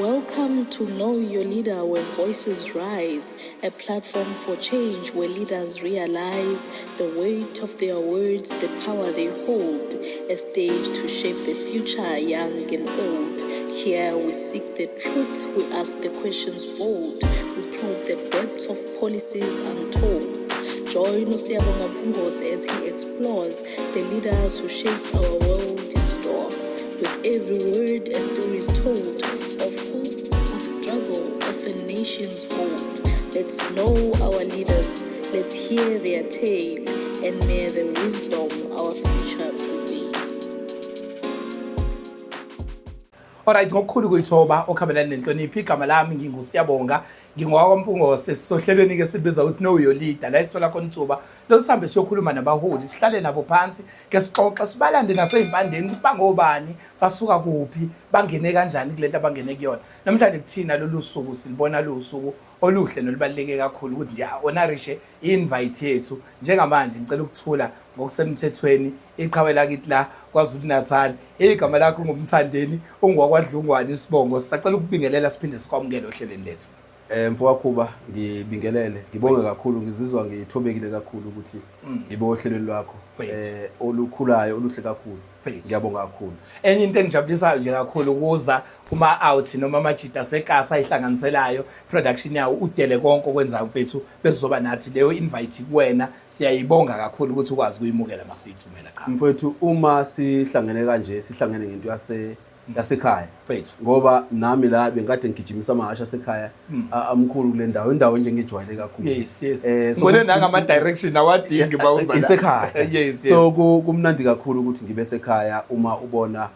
Welcome to Know Your Leader, where voices rise, a platform for change where leaders realize the weight of their words, the power they hold, a stage to shape the future, young and old. Here we seek the truth, we ask the questions bold, we probe the depths of policies untold. Join uSiyabonga Mpungose as he explores the leaders who shape our world in store. With every word, a story is told of hope, of struggle, of a nation's gold. Let's know our leaders, let's hear their tale, and may the wisdom our future prevail. Alright, ngokukhulu kuyithoba okuhambelana nenhlonipho, igama lami nginguSiyabonga, ngingowakwaMpungose. Sisohlelweni ke sibiza ukuthi Know Your Leader, la esithola khona ithuba lokuthi siyokhuluma nabaholi, sihlale nabo phansi ke sixoxe, sibalande nasey'mpandeni ukuthi bangobani, basuka kuphi, bangene kanjani kulento abangene kuyona. Namhlanje kuthina lolu suku silibona luwusuku oluhle nolubaluleke kakhulu ukuthi nje a-honorishe i-invite yethu. Njengamanje ngicela ukuthula ngokusemthethweni iqhawe lakithi la KwaZulu Natal. Igama lakho nguMthandeni, ungowakwaDlungwane isibongo. Sisacela ukubingelela siphinde sikwamukele ohlelweni lethu. Mfowakhuba, ngibingelele, ngibonge kakhulu, ngizizwa ngithobekile kakhulu ukuthi ngibe ohlelweni lwakho olukhulayo, oluhle kakhulu. Ngiyabonga kakhulu. Enye into engijabulisayo nje kakhulu ukuza kuma out noma amajita asekasa ayihlanganiselayo production yawo, udele konke okwenzayo mfethu, besizoba nathi leyo invite kuwena, siyayibonga kakhulu ukuthi ukwazi ukuyimukela masiyithumela. Cha. Mfowethu, uma sihlangene kanje, sihlangene ngento yasekhaya. Mfethu. Ngoba nami la bengikade ngigijimisa amahhashi asekhaya amkhulu kule ndawo, indawo nje ngijwayele kakhulu. Yes. So Ngibone nangama direction awadingi bawuza la. Isekhaya. Yes. So kumnandi kakhulu ukuthi ngibe sekhaya uma ubona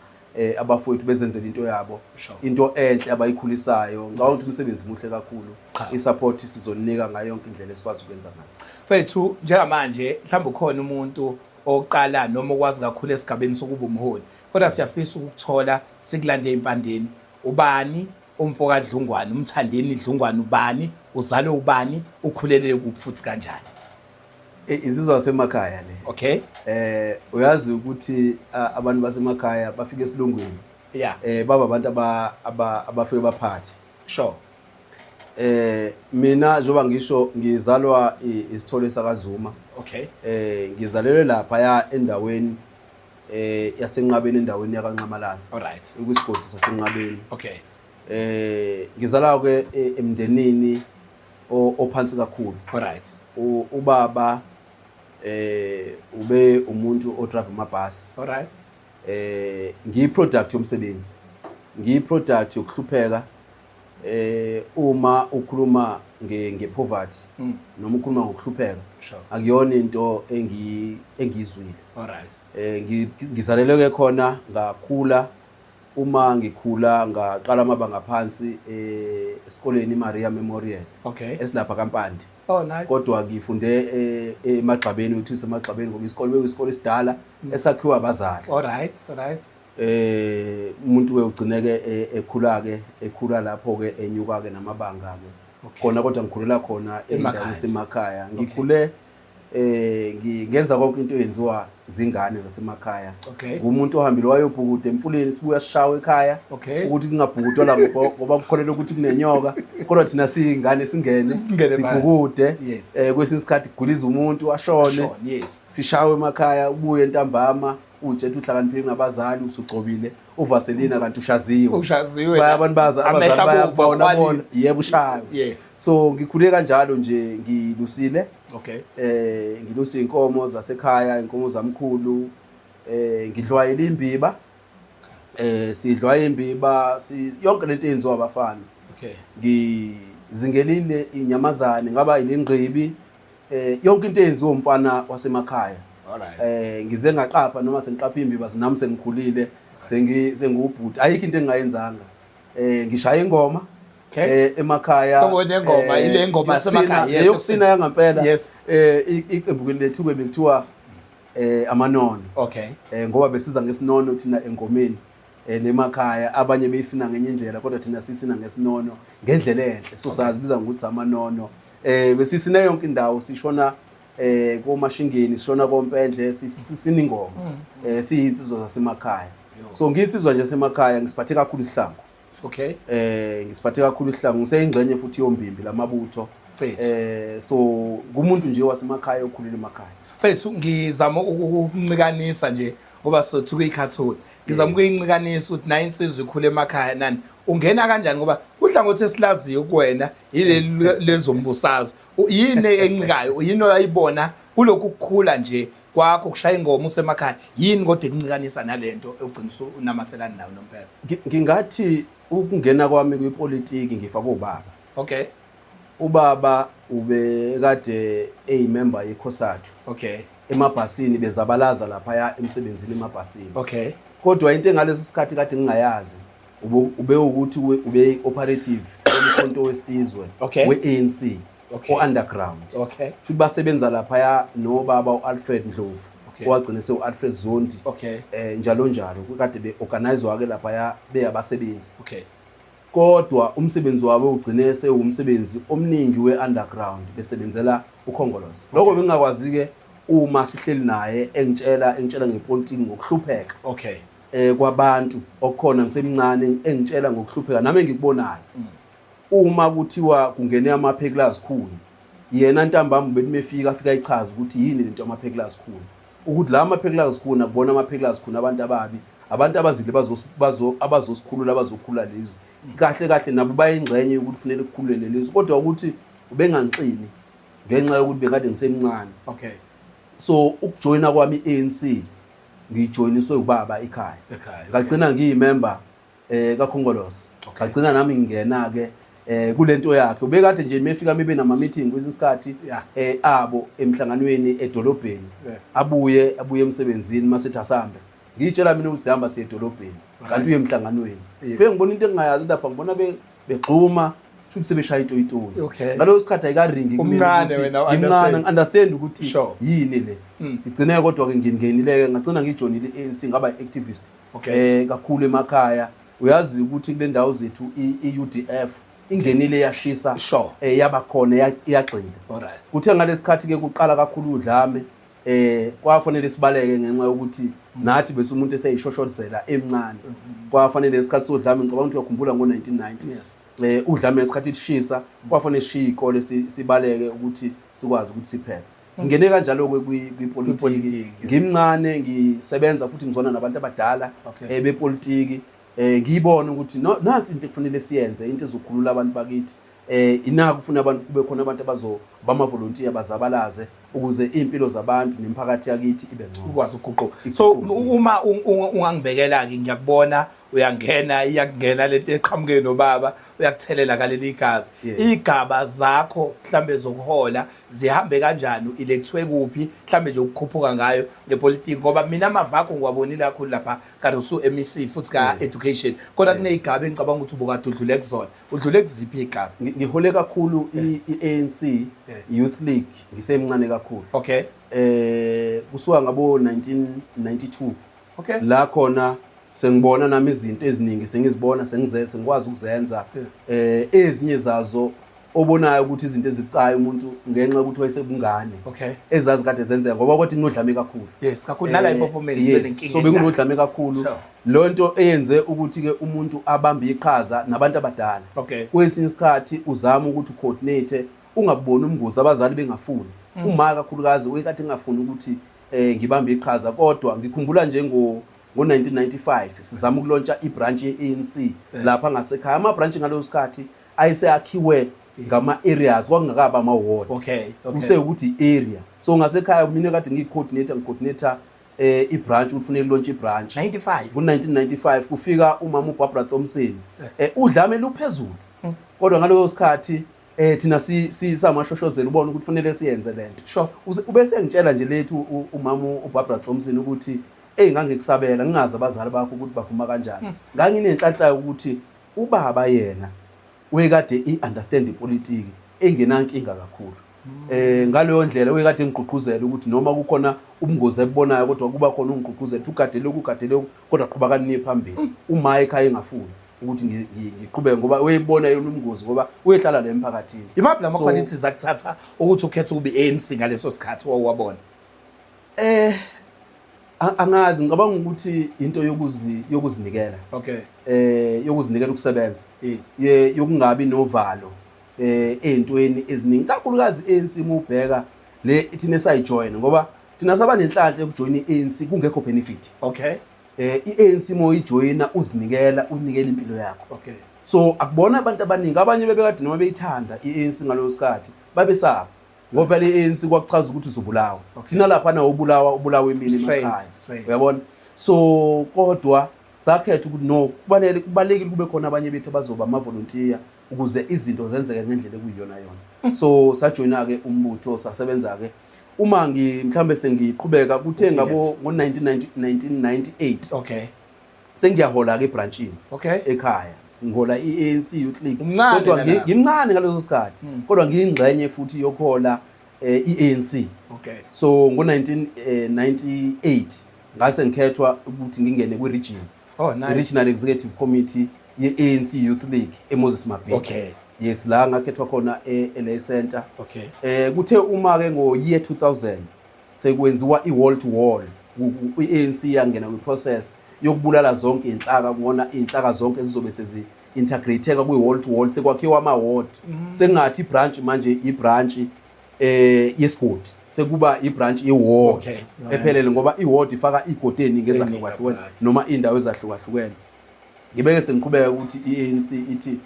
abafowethu bezenzela into yabo. Into enhle abayikhulisayo. Ngicabanga ukuthi umsebenzi muhle kakhulu. Cha. I-support sizonika ngayo yonke indlela esikwazi ukwenza ngayo. Mfethu, njengamanje mhlawumbe ukhona umuntu oqala noma okwazi kakhulu esigabeni sokuba umholi, kodwa siyafisa ukukuthola sikulande empandeni. Ubani umfo kaDlungwane, uMthandeni Dlungwane? Ubani, uzalwe ubani, ukhulelele kuphi futhi kanjani? Insizwa yasemakhaya le. Uyazi ukuthi abantu basemakhaya bafika esilungwini. Baba abantu abafike baphathe. Mina njengoba ngisho ngizalwa isithole sakaZuma. Ngizalelwe lapha ya endaweni yaseNqabeni, endaweni yakaNxamalala. Kwisigodi saseNqabeni. Ngizalwa ke emndenini ophansi kakhulu. Ubaba ube umuntu odrive amabhasi. Ngiyi product yomsebenzi. Ngiyi product yokuhlupheka. Uma ukhuluma nge poverty noma ukhuluma ngokuhlupheka, akuyona into engiyizwile. Ngizalelwe ke khona, ngakhula. Uma ngikhula ngaqala amabanga phansi esikoleni iMaria Memorial esilapha kaMpande. Oh, nice. Kodwa ngifunde eMagxabeni, uthi useMagxabeni ngoba isikole bekuyisikole esidala esakhiwa abazali. All right. Umuntu ke ugcineke ekhula ke, ekhula lapho ke, enyuka ke namabanga ke. Khona kodwa ngikhulela khona endaweni esemakhaya. Ngikhule ngenza konke into eyenziwa zingane zasemakhaya. Ngumuntu ohambile wayobhukuda emfuleni, sibuya sishawe ekhaya ukuthi kungabhukudwa la ngoba kukholelwa ukuthi kunenyoka, kodwa thina siyingane singene Singene phansi. sibhukude. Kwesinye isikhathi kuguliza umuntu ashone. Ashone, yes. Sishawe emakhaya, ubuye ntambama utshela uhlakaniphile ngabazali, usugcobile uvaselina kanti ushaziwe. Ushaziwe. Baya abantu baza Amehlo abazali abovu, bayabona akhwalile. bona yebo ushawe. So ngikhule kanjalo nje, ngilusile. Ngilusa inkomo zasekhaya, inkomo zamkhulu. Ngidlwayela imbiba. Sidlwaya imbiba, si yonke lento eyenziwa abafana. Ngizingelile inyamazane, ngaba inengqibi. Yonke into eyenziwa umfana wasemakhaya. Ngize ngaqapha noma sengiqapha imbiba nami sengikhulile, sengiwubhuti. Ayikho into engingayenzanga. Ngishaya ingoma. Emakhaya. So nengoma, ile ngoma yasemakhaya, yes, yokusina yangampela. Iqembu lethu ke bekuthiwa amanono. Ngoba besiza ngesinono thina engomeni. Nemakhaya abanye beyisina ngenye indlela, kodwa thina sisina ngesinono ngendlela enhle. So sazibiza ngokuthi amanono. Besisina yonke indawo, sishona komashingeni, sishona kompendle, sisina ingoma. Siyinsizwa zasemakhaya. So ngiyinsizwa nje semakhaya, ngisiphathe kakhulu isihlangu. Okay. Ngisiphathe kakhulu isihlangu, ngiseyingxenye futhi yombimbi lamabutho. Mfethu. So kumuntu nje wasemakhaya okhulele emakhaya. Mfethu, ngizama ukuncikanisa nje ngoba sothi kuyikhathuni. Ngizama ukuyincikanisa ukuthi nayo insizwa ikhule emakhaya nani. Ungena kanjani ngoba uhlangothi esilaziyo kuwena yileli lezombusazwe. Yini encikayo? Yini oyayibona kulokhu kukhula nje kwakho kushaya ingoma usemakhaya? Yini kodwa ekuncikanisa nalento ogcina unamathelana nayo nompela? Ngingathi ukungena kwami kwipolitiki ngifake ubaba. Okay. Ubaba ubekade eyimember yeCOSATU. Okay. Emabhasini bezabalaza laphaya emsebenzini emabhasini. Okay. Kodwa into engaleso sikhathi kade ngingayazi ube ukuthi ube operative emkhonto wesizwe we-ANC o-underground. Okay. Shuthi basebenza laphaya nobaba u-Alfred Ndlovu owagcina sewu-Alfred Zondi. Okay. Njalo njalo kade be-organizwa ke laphaya beyabasebenzi. Okay. Kodwa umsebenzi wabo ugcine sewumsebenzi omningi we-underground besebenzela uKhongolose. Lokho bengingakwazi ke uma sihleli naye engitshela ngepolitiki ngokuhlupheka. Okay. Kwabantu okukhona ngisemncane engitshela ngokuhlupheka nami engikubonayo. Uma kuthiwa kungene amaphekulazikhuni, yena ntambama bethi mefika afika ayichaze ukuthi yini lento yamaphekulazikhuni. Ukuthi la maphekulazikhuni akubona amaphekulazikhuni abantu ababi, abantu abazile abazosikhulula abazokhulula lezwe. Kahle kahle nabo bayingxenye yokuthi kufanele kukhulule lelizwe, kodwa ukuthi ubengangixini ngenxa yokuthi bekade ngisemncane. Okay. So ukujoyina kwami i-ANC ngijoyiniswe ubaba ekhaya. Ekhaya. Ngagcina ngiyimember kaKhongolose. Okay. Ngagcina nami ngingena ke kulento yakhe. Ubekade nje mefika mibe nama meeting kwesinye isikhathi abo emhlanganweni edolobheni. Abuye emsebenzini masethi asambe. Ngitshela mina ukuthi sihamba siye edolobheni. Kanti uye emhlanganweni. Bese ngibona into engingayazi lapha, ngibona begxuma futhi sebeshaya itoyitoyi. Okay. Ngaloso sikhathi ayikaringi kumina Umncane ukuthi wena, ngimncane, understand. understand ukuthi Sure. yini le. Ngigcine kodwa ke ngingenile ke ngagcina ngijoinile i-ANC ngaba i-activist. Okay. Kakhulu emakhaya. Uyazi ukuthi kule ndawo zethu i-UDF ingenile yashisa. Sure. Yaba khona yagxila. All right. Kuthe ngalesikhathi ke kuqala kakhulu udlame, kwafanele sibaleke ngenxa yokuthi nathi bese umuntu eseyishoshodzela emncane. Kwafanele isikhathi sodlame, ngicabanga ukuthi uyakhumbula ngo-1990. Yes. Udlame ngesikhathi lishisa, kwafanele sishiye ikole sibaleke ukuthi sikwazi ukuthi siphephe. Ngingene kanjalo ke kwipolitiki. Kwipolitiki, yes. Ngimncane ngisebenza futhi ngizwana nabantu abadala Okay. bepolitiki. Ngiyibona ukuthi no, nansi into ekufanele siyenze, into ezokhulula abantu bakithi. Inaka ufuna abantu kube khona abantu abazo bama volunteer bazabalaze ukuze impilo zabantu nemphakathi yakithi ibe ngcono. Ukwazi ukuguquka. So uma ungangibekela ke ngiyakubona uyangena, iyakungena lento eqhamuke nobaba, uyakuthelela kaleli igazi. Yes. Igaba zakho mhlambe zokuhola zihambe kanjani, ilethwe kuphi mhlambe nje ukukhuphuka ngayo ngepolitiki, ngoba mina amava akho ngiwabonile kakhulu lapha kanti usu MEC futhi ka Yes. education, kodwa Yes. kuneyigaba engicabanga ukuthi ubukade udlule kuzona. Udlule kuziphi igaba? Ngihole kakhulu i-ANC Yeah. Youth League ngisemncane kakhulu. Okay. Kusuka ngabo 1992. Okay. La khona sengibona nami izinto eziningi sengizibona, sengikwazi ukuzenza. Yeah. Ezinye zazo obonayo ukuthi izinto ezibucayi umuntu ngenxa yokuthi wayesebungane. Okay. Ezazi kade zenzeka ngoba kodwa inodlame kakhulu. Yes, kakhulu nala iperformance Yes. benenkinga. So bekunodlame kakhulu. Sure. Lo nto eyenze ukuthi ke umuntu abambe iqhaza nabantu abadala. Okay. Kwesinye isikhathi uzama ukuthi ucoordinate ungaboni umngozi abazali bengafuni. Uma kakhulukazi uyekade engafuni ukuthi ngibambe iqhaza, kodwa ngikhumbula nje ngo-1995 sizama ukulontsha ibranch ye-ANC lapha ngasekhaya. Ama branch ngaleso sikhathi ayeseyakhiwe ngama areas, kwakungakaba ama ward. Okay, okay. Kuse ukuthi i-area. So ngasekhaya mina kade ngiyi-coordinator, ngi-coordinator i-branch ukuthi kufanele launch i-branch. 95. Ngo-1995 kufika umama uBarbara Thompson. Udlame luphezulu. Kodwa ngaleso sikhathi thina sisamashoshozela ubona ukuthi kufanele siyenze lento. Sure. Ubese ngitshela nje lethu umama uBarbara Thompson ukuthi hey ngangikusabela ngingazi abazali bakho ukuthi bavuma kanjani. Nganginenhlanhla ukuthi ubaba yena wekade i-understand ipolitiki engenankinga kakhulu. Ngaleyo ndlela wekade ngigqugquzela ukuthi noma kukhona ubungozi ebubonayo kodwa kuba khona ungigqugquzela ukuthi ugade lokhu, ugade lokhu, kodwa qhubeka niye phambili. Uma ekhaya engafuni ukuthi ngiqhubeke ngoba uyibona yona ubungozi ngoba uyehlala la emphakathini. Imaphi lama So qualities akuthatha ukuthi ukhethe ukuba i-ANC ngaleso sikhathi wawabona? Angazi, ngicabanga ukuthi into yokuzi yokuzinikela. Yokuzinikela ukusebenza. Ye yokungabi novalo ezintweni eziningi, kakhulukazi ANC uma ubheka le thina esayijoyina, ngoba thina saba nenhlanhla yokujoyina i-ANC kungekho benefit. I-ANC uma uyijoyina uzinikela, unikela impilo yakho. So akubona abantu abaningi, abanye bebekade noma beyithanda i-ANC ngaleso sikhathi babesaba, ngoba phela i-ANC kwakuchaza ukuthi uzobulawa. Thina lapha na ubulawa, ubulawa emini emakhaya, uyabona. So kodwa sakhetha ukuthi no, kubalulekile, kubalulekile kube khona abanye bethu abazoba ama-volunteer ukuze izinto zenzeke ngendlela ekuyiyona yona. So sajoyina-ke umbutho, sasebenza-ke. Uma mhlambe sengiqhubeka, kuthe ngabo ngo-1998 sengiyahola-ke ebranchini ekhaya, ngihola i-ANC Youth League. Umncane Kodwa nalapho. Ngimncane ngaleso sikhathi, kodwa ngiyingxenye futhi yokuhola i-ANC. So ngo-1998 ngase ngikhethwa ukuthi ngingene kwi-region, Oh, nice. i-Regional Executive Committee ye-ANC Youth League eMoses Mabhida. Yes, la ngakhethwa khona e-LA Center. Kuthe uma ke ngo year 2000 sekwenziwa i-wall to wall, i-ANC yangena kwi-process yokubulala zonke inhlaka, kubona inhlaka zonke zizobe sezi integrateka kwi-wall to wall, sekwakhiwa ama-ward, sengathi ibranch manje ibranch yesigodi, sekuba ibranch ye-ward ephelele, ngoba i-ward ifaka igodi eningi ezahlukahlukene phakathi. Noma indawo ezahlukahlukene. Ngibeke sengiqhubeka ukuthi i-ANC ithi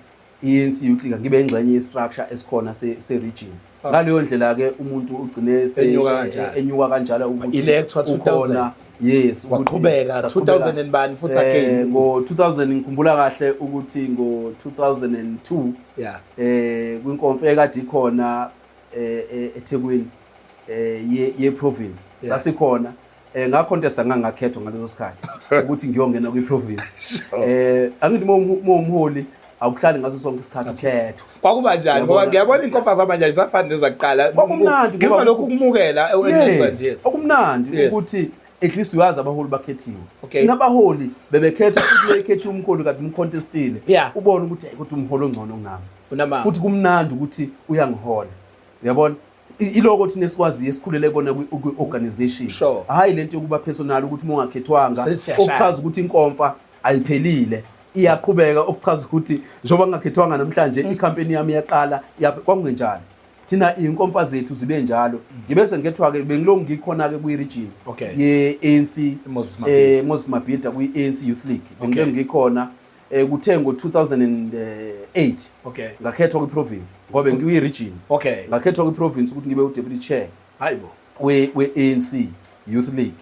i-ANC Youth League ngibe ingxenye ye-structure esikhona se-region. Ngaleyo ndlela ke umuntu ugcine Enyuka kanjalo. Enyuka kanjalo ukuthi Electwa 2000. ukhona, yes, ukuthi Waqhubeka, saqhubeka. 2000 and bani futhi again? Ngo 2000, ngikhumbula kahle ukuthi ngo 2002 kwinkomfa ekade ikhona eThekwini ye province, sasikhona, nga contest, ngangakhethwa ngaleso sikhathi ukuthi ngiyongena kwi province. Angithi uma umholi awukuhlali ngaso sonke isikhathi ukhethwa. Kwakuba njani? Ngoba ngiyabona inkomfa zamanje ayisafani nezakuqala. Kwakumnandi ngizwa lokhu kumukela. Yes, okumnandi ukuthi at least uyazi abaholi bakhethiwe. Thina abaholi bebekhetha futhi bekhetha umholi kade umcontestile, ubone ukuthi hey, kodwa umholi ongcono kunami, Unamanga. Futhi kumnandi ukuthi uyangihola, uyabona. Iloko thina esikwaziyo esikhulele kona kwi-organization, hhayi lento yokuba personal ukuthi uma ungakhethwanga, Sesiyashaya. okuchaza ukuthi inkomfa ayiphelile, iyaqhubeka, okuchaza ukuthi njengoba ngingakhethwanga namhlanje ikhampeni yami iyaqala. Kwakungenjalo, thina iy'nkomfa zethu zibe njalo. Ngibe sengikhethwa-ke, bengilokhu ngikhona-ke kwi-region ye-ANC, Moses Mabhida. Moses Mabhida, kwi-ANC Youth League bengilokhu ngikhona. Kuthe ngo-2008 ngakhethwa kwi-province, ngoba ngikwi-region, ngakhethwa kwi-province ukuthi ngibe u-deputy chair Hayibo. we-ANC Youth League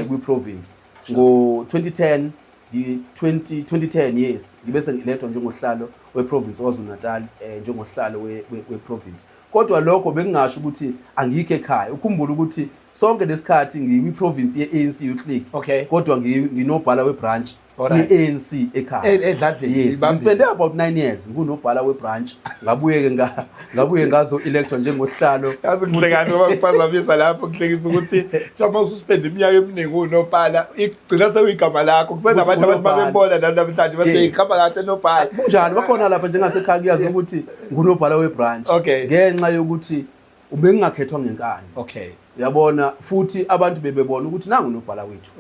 kwi-province. Ngo-2010, 2010, yes, ngibe sengilethwa njengosihlalo we-province KwaZulu Natal, njengosihlalo we-province. Kodwa lokho bekungasho ukuthi angikho ekhaya. Ukhumbule ukuthi sonke lesikhathi ngikwi-province ye-ANC Youth League, kodwa nginobhala we-branch ye-ANC ekhaya. Edladleni, Yes, ibambile. ngispende about 9 years ngunobhala we-branch, ngabuye-ke ngabuye ngazo-electwa njengosihlalo. Yazi ngihlekani ngoba kuphazamisa lapho, kuhlekisa ukuthi kuthiwa uma ususpende iminyaka eminingi unobhala, igcina sekuyigama lakho, kusenabantu abantu Unobhala. babebona namhlanje bathi, "Ihamba kahle nobhala." Kunjani, bakhona lapha njengasekhaya, kuyazi ukuthi ngunobhala we-branch ngenxa yokuthi ubengingakhethwa ngenkani, uyabona, futhi abantu bebebona ukuthi nangu unobhala wethu,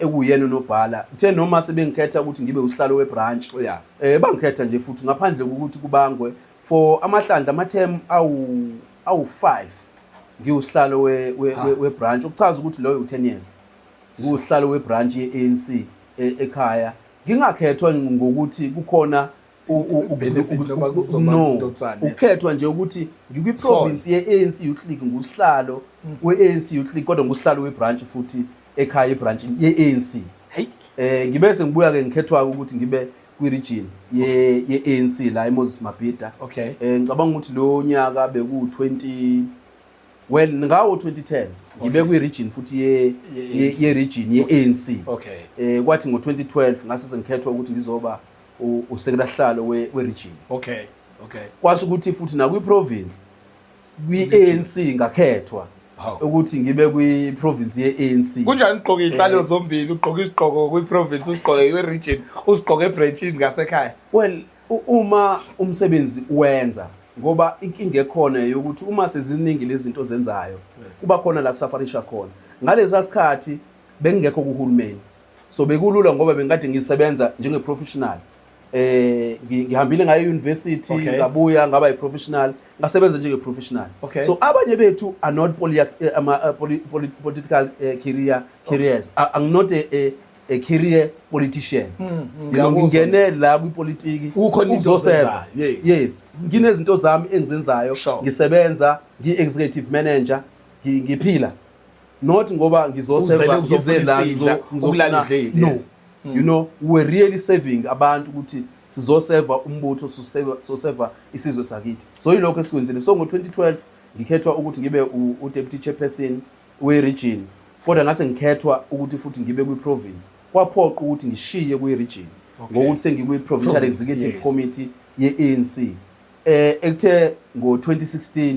ekuyena unobhala. Uthe noma sebengikhetha ukuthi ngibe usihlalo we-branch, bangikhetha nje futhi ngaphandle kokuthi kubangwe for amahlandla, ama-term awu 5 ngiwusihlalo we-branch, okuchaza ukuthi loyo u-10 years ngiwusihlalo we-branch ye-ANC ekhaya, ngingakhethwa ngokuthi kukhona Benefit noma kuzoba no, intothwane. Ukukhethwa nje ukuthi ngikwi-province ye-ANC Youth League, ngusihlalo we-ANC Youth League, kodwa ngusihlalo we-branch futhi ekhaya, ibranch ye-ANC. Hey. Ngibe sengibuya ke ngikhethwa ukuthi ngibe kwi-region ye-ANC la eMoses Mabhida. Ngicabanga ukuthi lo nyaka beku 20, well, ngawo 2010 ngibe kwi-region futhi Ye-ANC. Ye-region ye-ANC. Kwathi ngo-2012 ngase sengikhethwa ukuthi ngizoba usekela sihlalo we-region. Kwasho ukuthi futhi nakwi-province kwi-ANC ngakhethwa ukuthi ngibe kwi-province ye-ANC. Kunjani ugqoke iy'hlalo zombili, ugqoke isigqoko kwi-province, usigqoke kwi-region, usigqoke ebranchini ngasekhaya? Well, uma umsebenzi uwenza, ngoba inkinga ekhona yokuthi uma seziningi lezi zinto ozenzayo, kuba khona la kusafarisha khona. Ngalesa sikhathi Bengingekho kuhulumeni, so bekulula ngoba bengikade ngisebenza njenge professional. Ngihambile ngaye university, ngabuya ngaba i-professional, ngasebenza njenge professional. So abanye bethu are not political careers. I'm not a career politician. Ngiyakuzwa. Ngingene la kwipolitiki Kukhona into ukuzoseva. ozenzayo, yes. Yes, nginezinto zami engizenzayo. Ngisebenza ngi-executive manager, ngiphila not ngoba ngizoseva, Uzele ukuzofuna ngize la isidla, ukulala udlile, no. yes. We were really serving abantu ukuthi sizoseva umbutho, soseva isizwe sakithi. So yilokho esikwenzile. So ngo-2012 ngikhethwa ukuthi ngibe u-deputy chairperson we-region, kodwa ngase ngikhethwa ukuthi futhi ngibe kwi-province. Kwaphoqa ukuthi ngishiye kwi-region ngokuthi sengikwi-provincial Province, executive committee ye-ANC. Ekuthe ngo-2016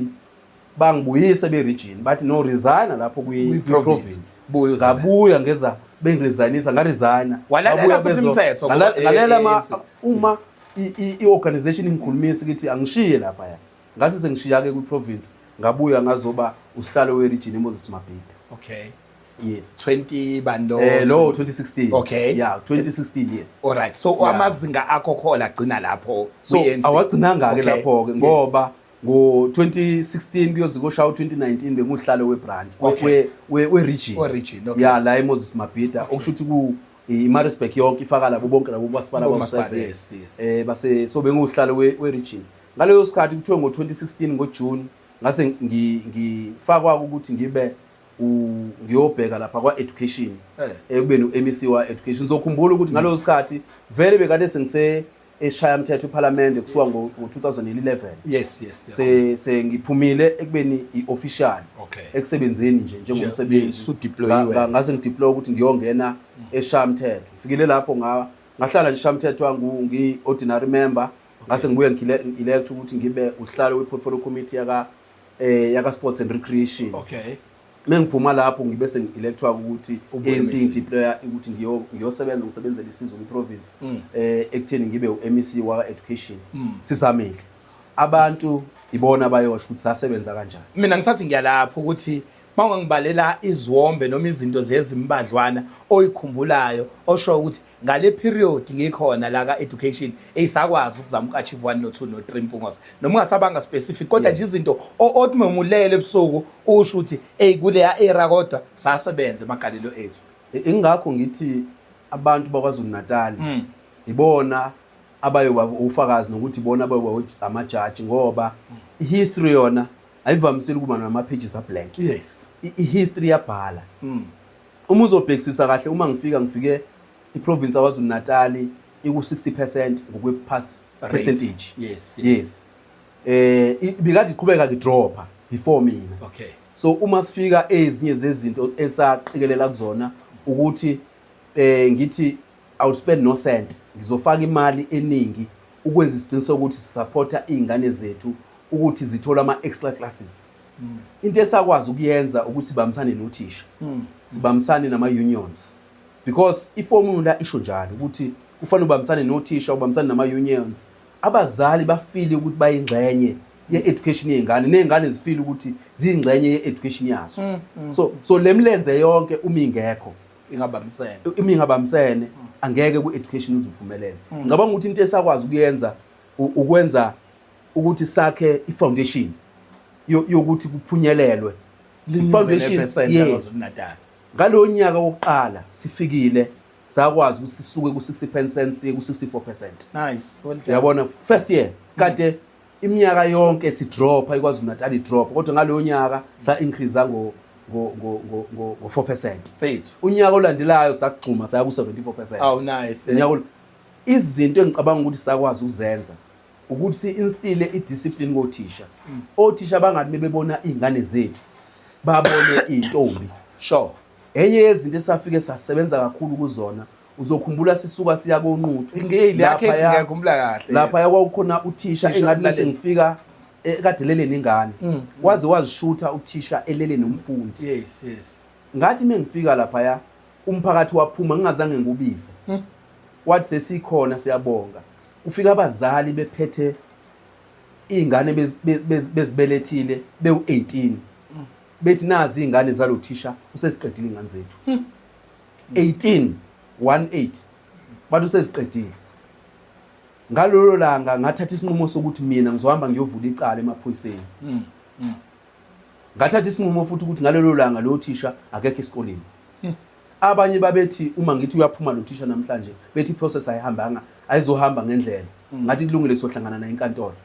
bangibuyise be-region, bathi no, resigna lapho Kwi-province. kwi-province. Buya uze la. Ngabuya, ngeza bengiresignisa, ngaresigna. Walalela Ngabuya futhi imithetho ngoba ngalela ANC. uma i-organization ingikhulumisa ukuthi angishiye lapha, ya, ngase sengishiya-ke kwi-province, ngabuya ngazoba usihlalo we-region eMoses Mabhida. Yes. 20 bando? Lo 2016. Yeah, 2016, yes. All right, so amazinga akho khola agcina lapho So kwi-ANC. Awagcinanga-ke lapho-ke, ngoba ngo-2016 kuyoze koshaya u-2019 benguhlalo we-branch we-region. We-region, okay. Ya, la eMoses Mabhida, okusho ukuthi ku i-Maritzburg yonke ifaka labo bonke labo masipala Bomasipala, bawu-7. yes. Base so benguhlalo we-region ngaleyo sikhathi. Kuthiwe ngo-2016 ngoJune ngase ngifakwa ukuthi ngibe ngiyobheka lapha kwa-education, ekubeni u-MEC wa-education. Uzokhumbula ukuthi ngaleyo sikhathi vele bekade sengise eshaya mthetho eParliament kusuka ngo-2011. Yes. Sengiphumile ekubeni i-official ekusebenzeni nje njengomsebenzi. Yes, udeployiwe. Ngase ngideploy ukuthi ngiyongena eshaya mthetho. Ngifikile lapho, ngahlala nje mthetho ngi-ordinary member, ngase ngibuye ngi-elect ukuthi ngibe uhlalo we-portfolio committee yaka sports and recreation. Mengiphuma lapho ngibe sengi-electwa ukuthi Ube ANC MEC. ngideploya ukuthi ngiyosebenza, ngisebenzele isizwe kwi-province, ekutheni ngibe u-MEC wa education. Sizamile, abantu ibona bayosho ukuthi sasebenza kanjani. Mina ngisathi ngiyalapho ukuthi mawungangibalela iziwombe noma izinto zezimbadlwana oyikhumbulayo, osho ukuthi ngale period ngikhona la ka education eyisakwazi ukuzama uku-achieve 1 no 2 no 3, Mpungose, noma ungasabanga specific, kodwa nje izinto othi memulele ebusuku usho ukuthi ey, kuleya era kodwa sasebenza emagalelo ethu. Ingakho ngithi abantu bakwaZulu Natal ibona abayoba ufakazi nokuthi ibona abayoba amajaji, ngoba ihistory yona ayivamisile ukuba nama pages a blank. I-history yabhala. Uma uzobhekisisa kahle, uma ngifika, ngifike iprovince yaKwaZulu Natal iku 60% ngokwe pass Rate. Percentage. Yes. Yes, ibikade iqhubeka ngidropha before mina. So uma sifika, ezinye zezinto esaqikelela kuzona ukuthi ngithi I will spend no cent, ngizofaka imali eningi ukwenza isiqiniseko ukuthi sisupporta izingane zethu ukuthi zithola ama extra classes. Into esakwazi ukuyenza ukuthi sibambisane nothisha, sibambisane nama unions, because iformula isho njalo ukuthi kufanele ubambisane nothisha, ubambisane nama unions, abazali bafile ukuthi bayingxenye ye-education yey'ngane, ney'ngane zifile ukuthi ziyingxenye ye-education yazo. So le mlenze yonke uma ingekho, ingabambisene, uma ingabambisene, angeke ku-education uze uphumelele. Ngicabanga ukuthi into esakwazi ukuyenza ukwenza ukuthi sakhe i-foundation yokuthi kuphunyelelwe i-foundation. Percent. Yes. KwaZulu Natal. Ngalowo nyaka wokuqala sifikile, sakwazi ukuthi sisuke ku-60% siye ku-64%. Nice, well done. Uyabona, first year kade iminyaka yonke sidropha, iKwaZulu Natal idrop, kodwa ngalowo nyaka sa increase ngo 4%. Fethu. Unyaka olandelayo sakugxuma saya ku 74%. Oh, nice. Unyaka izinto engicabanga ukuthi sakwazi ukuzenza ukuthi si-instile i-discipline kothisha. Othisha bangathi bebebona iy'ngane zethu babone iy'ntombi. Enye yezinto esafike sasebenza kakhulu kuzona, uzokhumbula sisuka siya koNquthu. Ngile case ngiyakhumbula kahle. Lapha kwakukhona uthisha Uthisha engathi lalele. sengifika kade lele nengane, waze wazishutha uthisha elele nomfundi. Yes. Ngathi mengifika laphaya, umphakathi waphuma, ngingazange ngikubize, wathi sesikhona, siyabonga. Kufika abazali bephethe iy'ngane bezibelethile bewu-18, bethi nazi iy'ngane zalo thisha, useziqedile iy'ngane zethu. 18 18 bathi useziqedile. Ngalolo langa ngathatha isinqumo sokuthi mina ngizohamba ngiyovula icala emaphoyiseni. Ngathatha isinqumo futhi ukuthi ngalelo langa lo thisha akekho esikoleni. Abanye babethi uma ngithi uyaphuma lo thisha namhlanje, bethi iprocess ayihambanga, ayizohamba ngendlela. Ngathi kulungile, sohlangana naye enkantolo.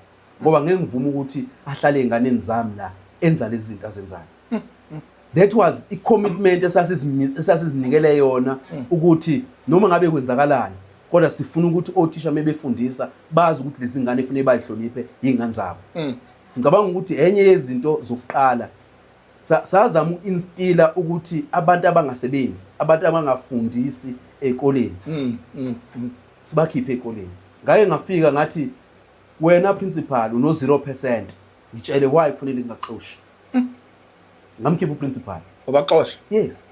Ngoba ngeke ngivume ukuthi ahlale ey'nganeni zami la enza lezi zinto azenzayo. That was i-commitment esasizinikele yona ukuthi noma ngabe kwenzakalani, kodwa sifuna ukuthi othisha mebefundisa bazi ukuthi lezi ngane kufanele bayihloniphe, iy'ngane zabo. Ngicabanga ukuthi enye yezinto zokuqala sazama uku-instila ukuthi abantu abangasebenzi, abantu abangafundisi ey'koleni, sibakhiphe ey'koleni. Ngake ngafika ngathi, wena principal uno 0%, ngitshele why kufanele ngingaxoshi. Ngamkhipha uprincipal. Ubaxosha? Yes.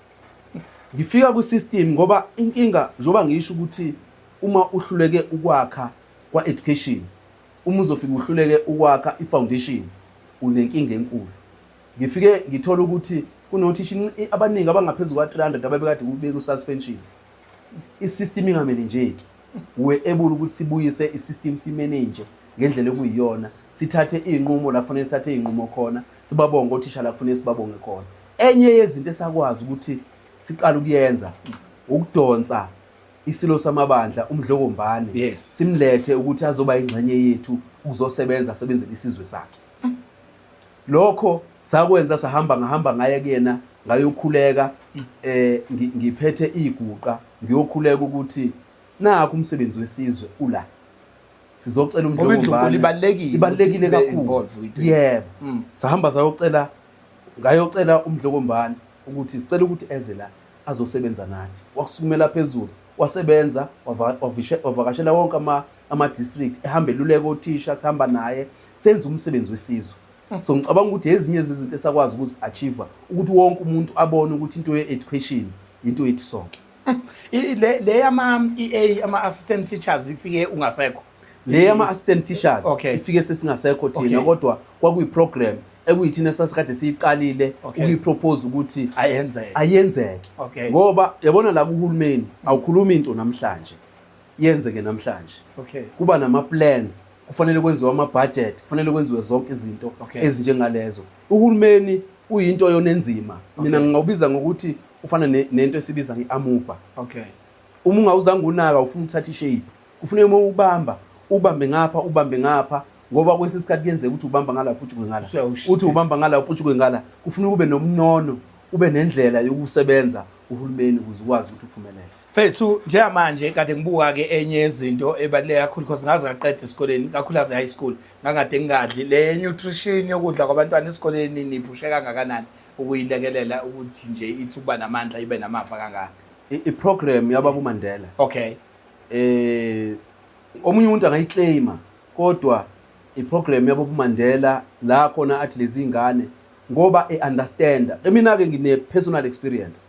Ngifika kwi-system ngoba inkinga, njengoba ngisho ukuthi uma uhluleke ukwakha kwa-education, uma uzofika uhluleke ukwakha i-foundation, unenkinga enkulu. Ngifike ngithola ukuthi kunothisha abaningi abangaphezulu kwa-300 ababekade kubeka u-suspension. I-system ingamenenjeki. We able ukuthi sibuyise i-system, simanage ngendlela ekuyiyona, sithathe iy'nqumo la kufanele sithathe iy'nqumo khona, sibabonge othisha la kufanele sibabonge khona. Enye yezinto esakwazi ukuthi siqale ukuyenza ukudonsa isilo samabandla uMdlokombane, simlethe ukuthi azoba ingxenye yethu ukuzosebenza, asebenzele isizwe sakhe. Lokho sakwenza, sahamba, ngahamba ngaye kuyena ngayokhuleka, ngiphethe iguqa ngiyokhuleka ukuthi nakho umsebenzi wesizwe ula, sizocela Ngoba indlunkulu uMdlokombane. ibalulekile Ibalulekile ukuthi ibe kakhulu. involved kwinto Yebo. Sahamba sayocela, ngayocela uMdlokombane ukuthi sicela ukuthi eze la azosebenza nathi. Wakusukumela phezulu, wasebenza, wavakashela wonke ama-district, ehamba eluleka othisha, sihamba naye senza umsebenzi wesizwe. So ngicabanga ukuthi ezinye zezinto esakwazi ukuzi-achieve ukuthi wonke umuntu abone ukuthi into ye-education into yethu sonke. Le yama EA, ama assistant teachers, ifike ungasekho? Le yama assistant teachers ifike sesingasekho thina, kodwa kwakuyi program ekuyithina sasikade siyiqalile ukuyipropose ukuthi ayenzeke. Ayenzeke. Ngoba yabona la kuhulumeni awukhuluma into namhlanje yenzeke namhlanje. Kuba nama plans, kufanele kwenziwe ama budget, kufanele kwenziwe zonke izinto ezinjengalezo. Uhulumeni uyinto yona enzima. Mina ngingawubiza ngokuthi ufana nento esibiza ngeamuba. Uma ungawuzange unaka ufuna ukuthatha ishape, kufuneka uma ubamba ubambe ngapha, ubambe ngapha, ngoba kwesinye isikhathi kuyenzeka ukuthi ubamba ngala uputshuke ngala, uthi ubamba ngala uputshuke ngala. Kufuneka ube nomnono, ube nendlela yokusebenza uhulumeni ukuze ukwazi ukuthi uphumelele. Fethu, njengamanje kade ngibuka ke enye yezinto ebaluleke kakhulu, because ngaze ngaqeda esikoleni, kakhulukazi high school, ngangade ngingadli. Le nutrition yokudla kwabantwana esikoleni, niphushe kangakanani ukuyilekelela ukuthi nje ithi ukuba namandla, ibe namava kangaka? I-program yababa uMandela. Omunye umuntu angayiclaima, kodwa iprogram yababa uMandela la khona athi lezi ngane, ngoba e-understanda. Mina ke ngine personal experience.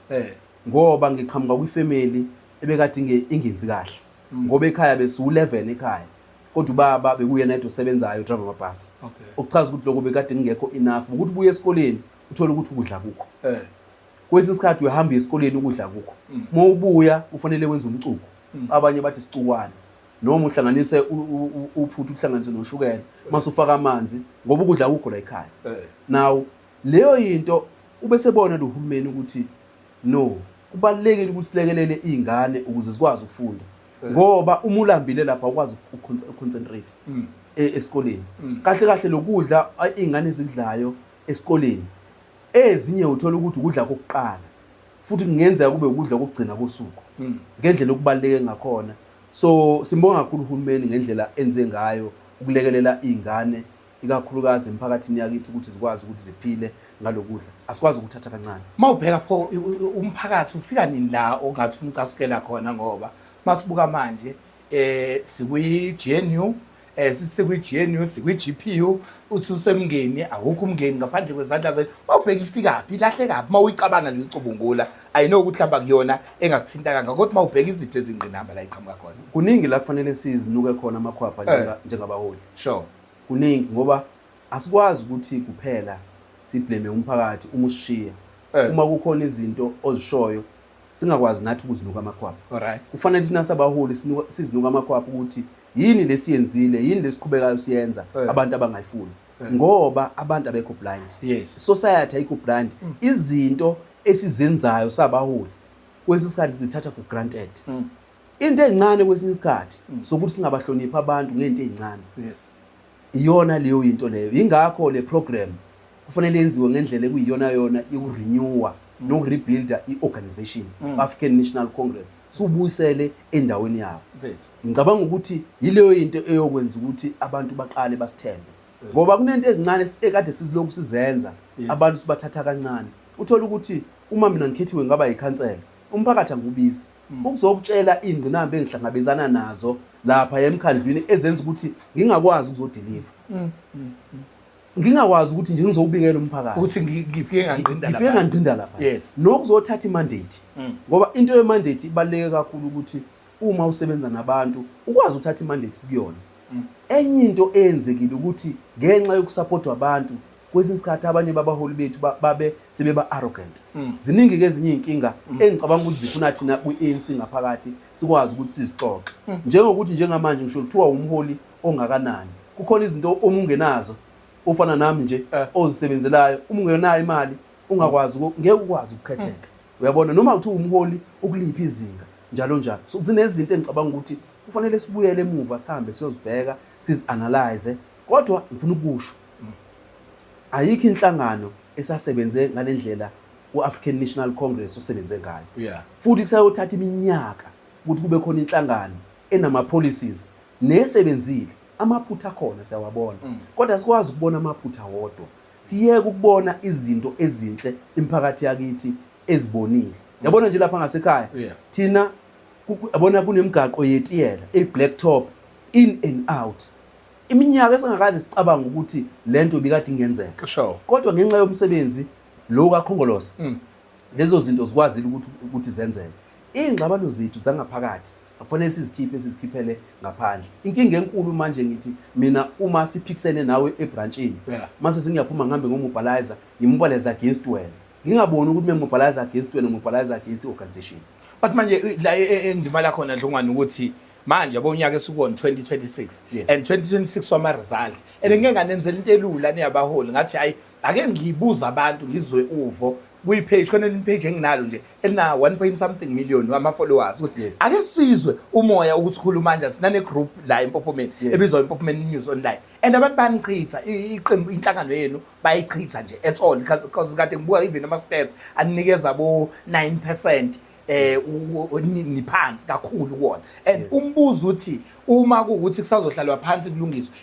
Ngoba ngiqhamuka kwifamily ebekade ingenzi kahle. Ngoba ekhaya besiwu11 ekhaya. Kodwa ubaba bekuyena yedwa osebenzayo, driver amabhasi. Okuchaza ukuthi lokho bekade kungekho enough ukuthi ubuye esikoleni uthole ukuthi ukudla kukho. Kwesinye isikhathi uyahamba esikoleni ukudla kukho. Uma ubuya kufanele wenze umcuku. Abanye bathi sicukwane. Noma uhlanganise uphuthu, uhlanganise noshukela, mase ufaka amanzi ngoba ukudla kukho la ekhaya. Now leyo into ubesebona lo hulumeni ukuthi no, kubalulekile ukuthi silekelele izingane ukuze zikwazi ukufunda. Ngoba uma ulambile lapha awukwazi ukuconcentrate esikoleni. Kahle kahle lokudla izingane ezikudlayo esikoleni, ezinye uthola ukuthi ukudla kokuqala, futhi kungenzeka kube ukudla kokugcina kosuku ngendlela okubaluleke ngakhona. So simbonga kakhulu uhulumeni ngendlela enze ngayo ukulekelela izingane, ikakhulukazi emphakathini yakithi, ukuthi zikwazi ukuthi ziphile ngalokudla. Asikwazi ukuthatha kancane. Mawubheka pho umphakathi ufika nini la ongathi umcasukela khona? Ngoba masibuka manje sikwi GNU, sithi GNU, sikwi GPU, uthi usemngeni, awukho umngeni ngaphandle kwezandla zenu. Mawubheka ifika phi, ilahleka phi mawuyicabanga nje, uyicubungula? I know ukuthi mhlawumbe akuyona engakuthinta kangaka, kodwa mawubheka iziphi lezi ngqinamba la iqhamuka khona? Kuningi la kufanele sizinuke khona amakhwapha njengabaholi. Kuningi, ngoba asikwazi ukuthi kuphela siblame umphakathi uma usishiya. Uma kukhona izinto ozishoyo, Singakwazi nathi ukuzinuka amakhwapha. Alright. Kufanele thina sabaholi sizinuka amakhwapha ukuthi yini lesiyenzile, yini lesiqhubekayo siyenza abantu abangayifuni. Ngoba abantu abekho blind. Society ayikho blind. Izinto esizenzayo sabaholi kwesinye isikhathi sizithatha for granted. Into encane kwesinye isikhathi sokuthi singabahloniphi abantu ngento ezincane. Iyona leyo into leyo. Ingakho le program kufanele yenziwe ngendlela ekuyiyona yona yokurenewa nokurebuilda i-organization, African National Congress, siwubuyisele endaweni yawo. Ngicabanga ukuthi yileyo into eyokwenza ukuthi abantu baqale basithembe, ngoba kunento ezincane ekade sizilokhu sizenza, abantu sibathatha kancane. Uthola ukuthi uma mina ngikhethiwe ngaba yikhansela, umphakathi angiwubizi ukuzokutshela iy'ngqinamba engihlangabezana nazo lapha emkhandlwini ezenza ukuthi ngingakwazi ukuzodiliva, ngingakwazi ukuthi nje ngizowubikela umphakathi ukuthi ngifike ngangqinda lapha, ngifike ngangqinda lapha. Nokuzothatha imandate, ngoba into yemandate ibaluleke kakhulu ukuthi uma usebenza nabantu ukwazi ukuthatha imandate kuyona. Enye into eyenzekile ukuthi ngenxa yokusupportwa abantu, kwesinye isikhathi abanye babaholi bethu babe sebeba arrogant. Ziningi ke ezinye izinkinga engicabanga ukuthi zifuna thina kwi-ANC ngaphakathi sikwazi ukuthi sizixoxe, njengokuthi njengamanje ngisho kuthiwa umholi ongakanani, kukhona izinto uma ungenazo, ofana nami nje, ozisebenzelayo, uma ungenayo imali ungakwazi ngeke ukwazi ukukhetheka, uyabona, noma kuthiwa umholi ukuliphi izinga, njalo njalo. So zinezinto engicabanga ukuthi kufanele sibuyele emuva, sihambe siyozibheka, sizi-analyze. Kodwa ngifuna ukusho, ayikho inhlangano esasebenze ngalendlela u-African National Congress osebenze ngayo, futhi kusayothatha iminyaka ukuthi kube khona inhlangano enama-policies nesebenzile. Amaphutha akhona siyawabona, kodwa sikwazi ukubona amaphutha wodwa, siyeke ukubona izinto ezinhle imiphakathi yakithi ezibonile. Yabona nje lapha ngasekhaya, thina yabona kunemigaqo yetiyela e-black top in and out, iminyaka esingakaze sicabanga ukuthi lento ibikade ingenzeka. Kodwa ngenxa yomsebenzi lo kaKhongolose, lezo zinto zikwazile ukuthi zenzeke. Iy'ngxabano zethu zangaphakathi akufanele sizikhiphe, sizikhiphele ngaphandle. Inkinga enkulu manje, ngithi mina, uma siphikisene nawe ebrantshini, mase sengiyaphuma ngihambe ngomobilizer, ngimobilize against wena, ngingaboni ukuthi mengimobilize against wena, ngimobilize against i-organization. But manje la engidumala khona, Dlungwane, ukuthi manje yabo unyaka esikuwona 2026, and 2026 wama results, and ngeke nganenzela into elula niyabaholi. Ngathi hayi, ake ngibuza abantu, ngizwe uvo kwi-page khona, page enginalo nje elina 1 point something million ama followers, ukuthi ake sizwe umoya ukuthi khuluma kanjani. Sinane group la eMpophomeni ebizwa Empophomeni News Online, and abantu banichitha iqembu, inhlangano yenu bayichitha nje at all, because kade ngibuka even ama stats anikeza bo 9%, niphansi kakhulu kuwona. And umbuzo uthi, uma kuwukuthi kusazohlalwa phansi kulungiswe,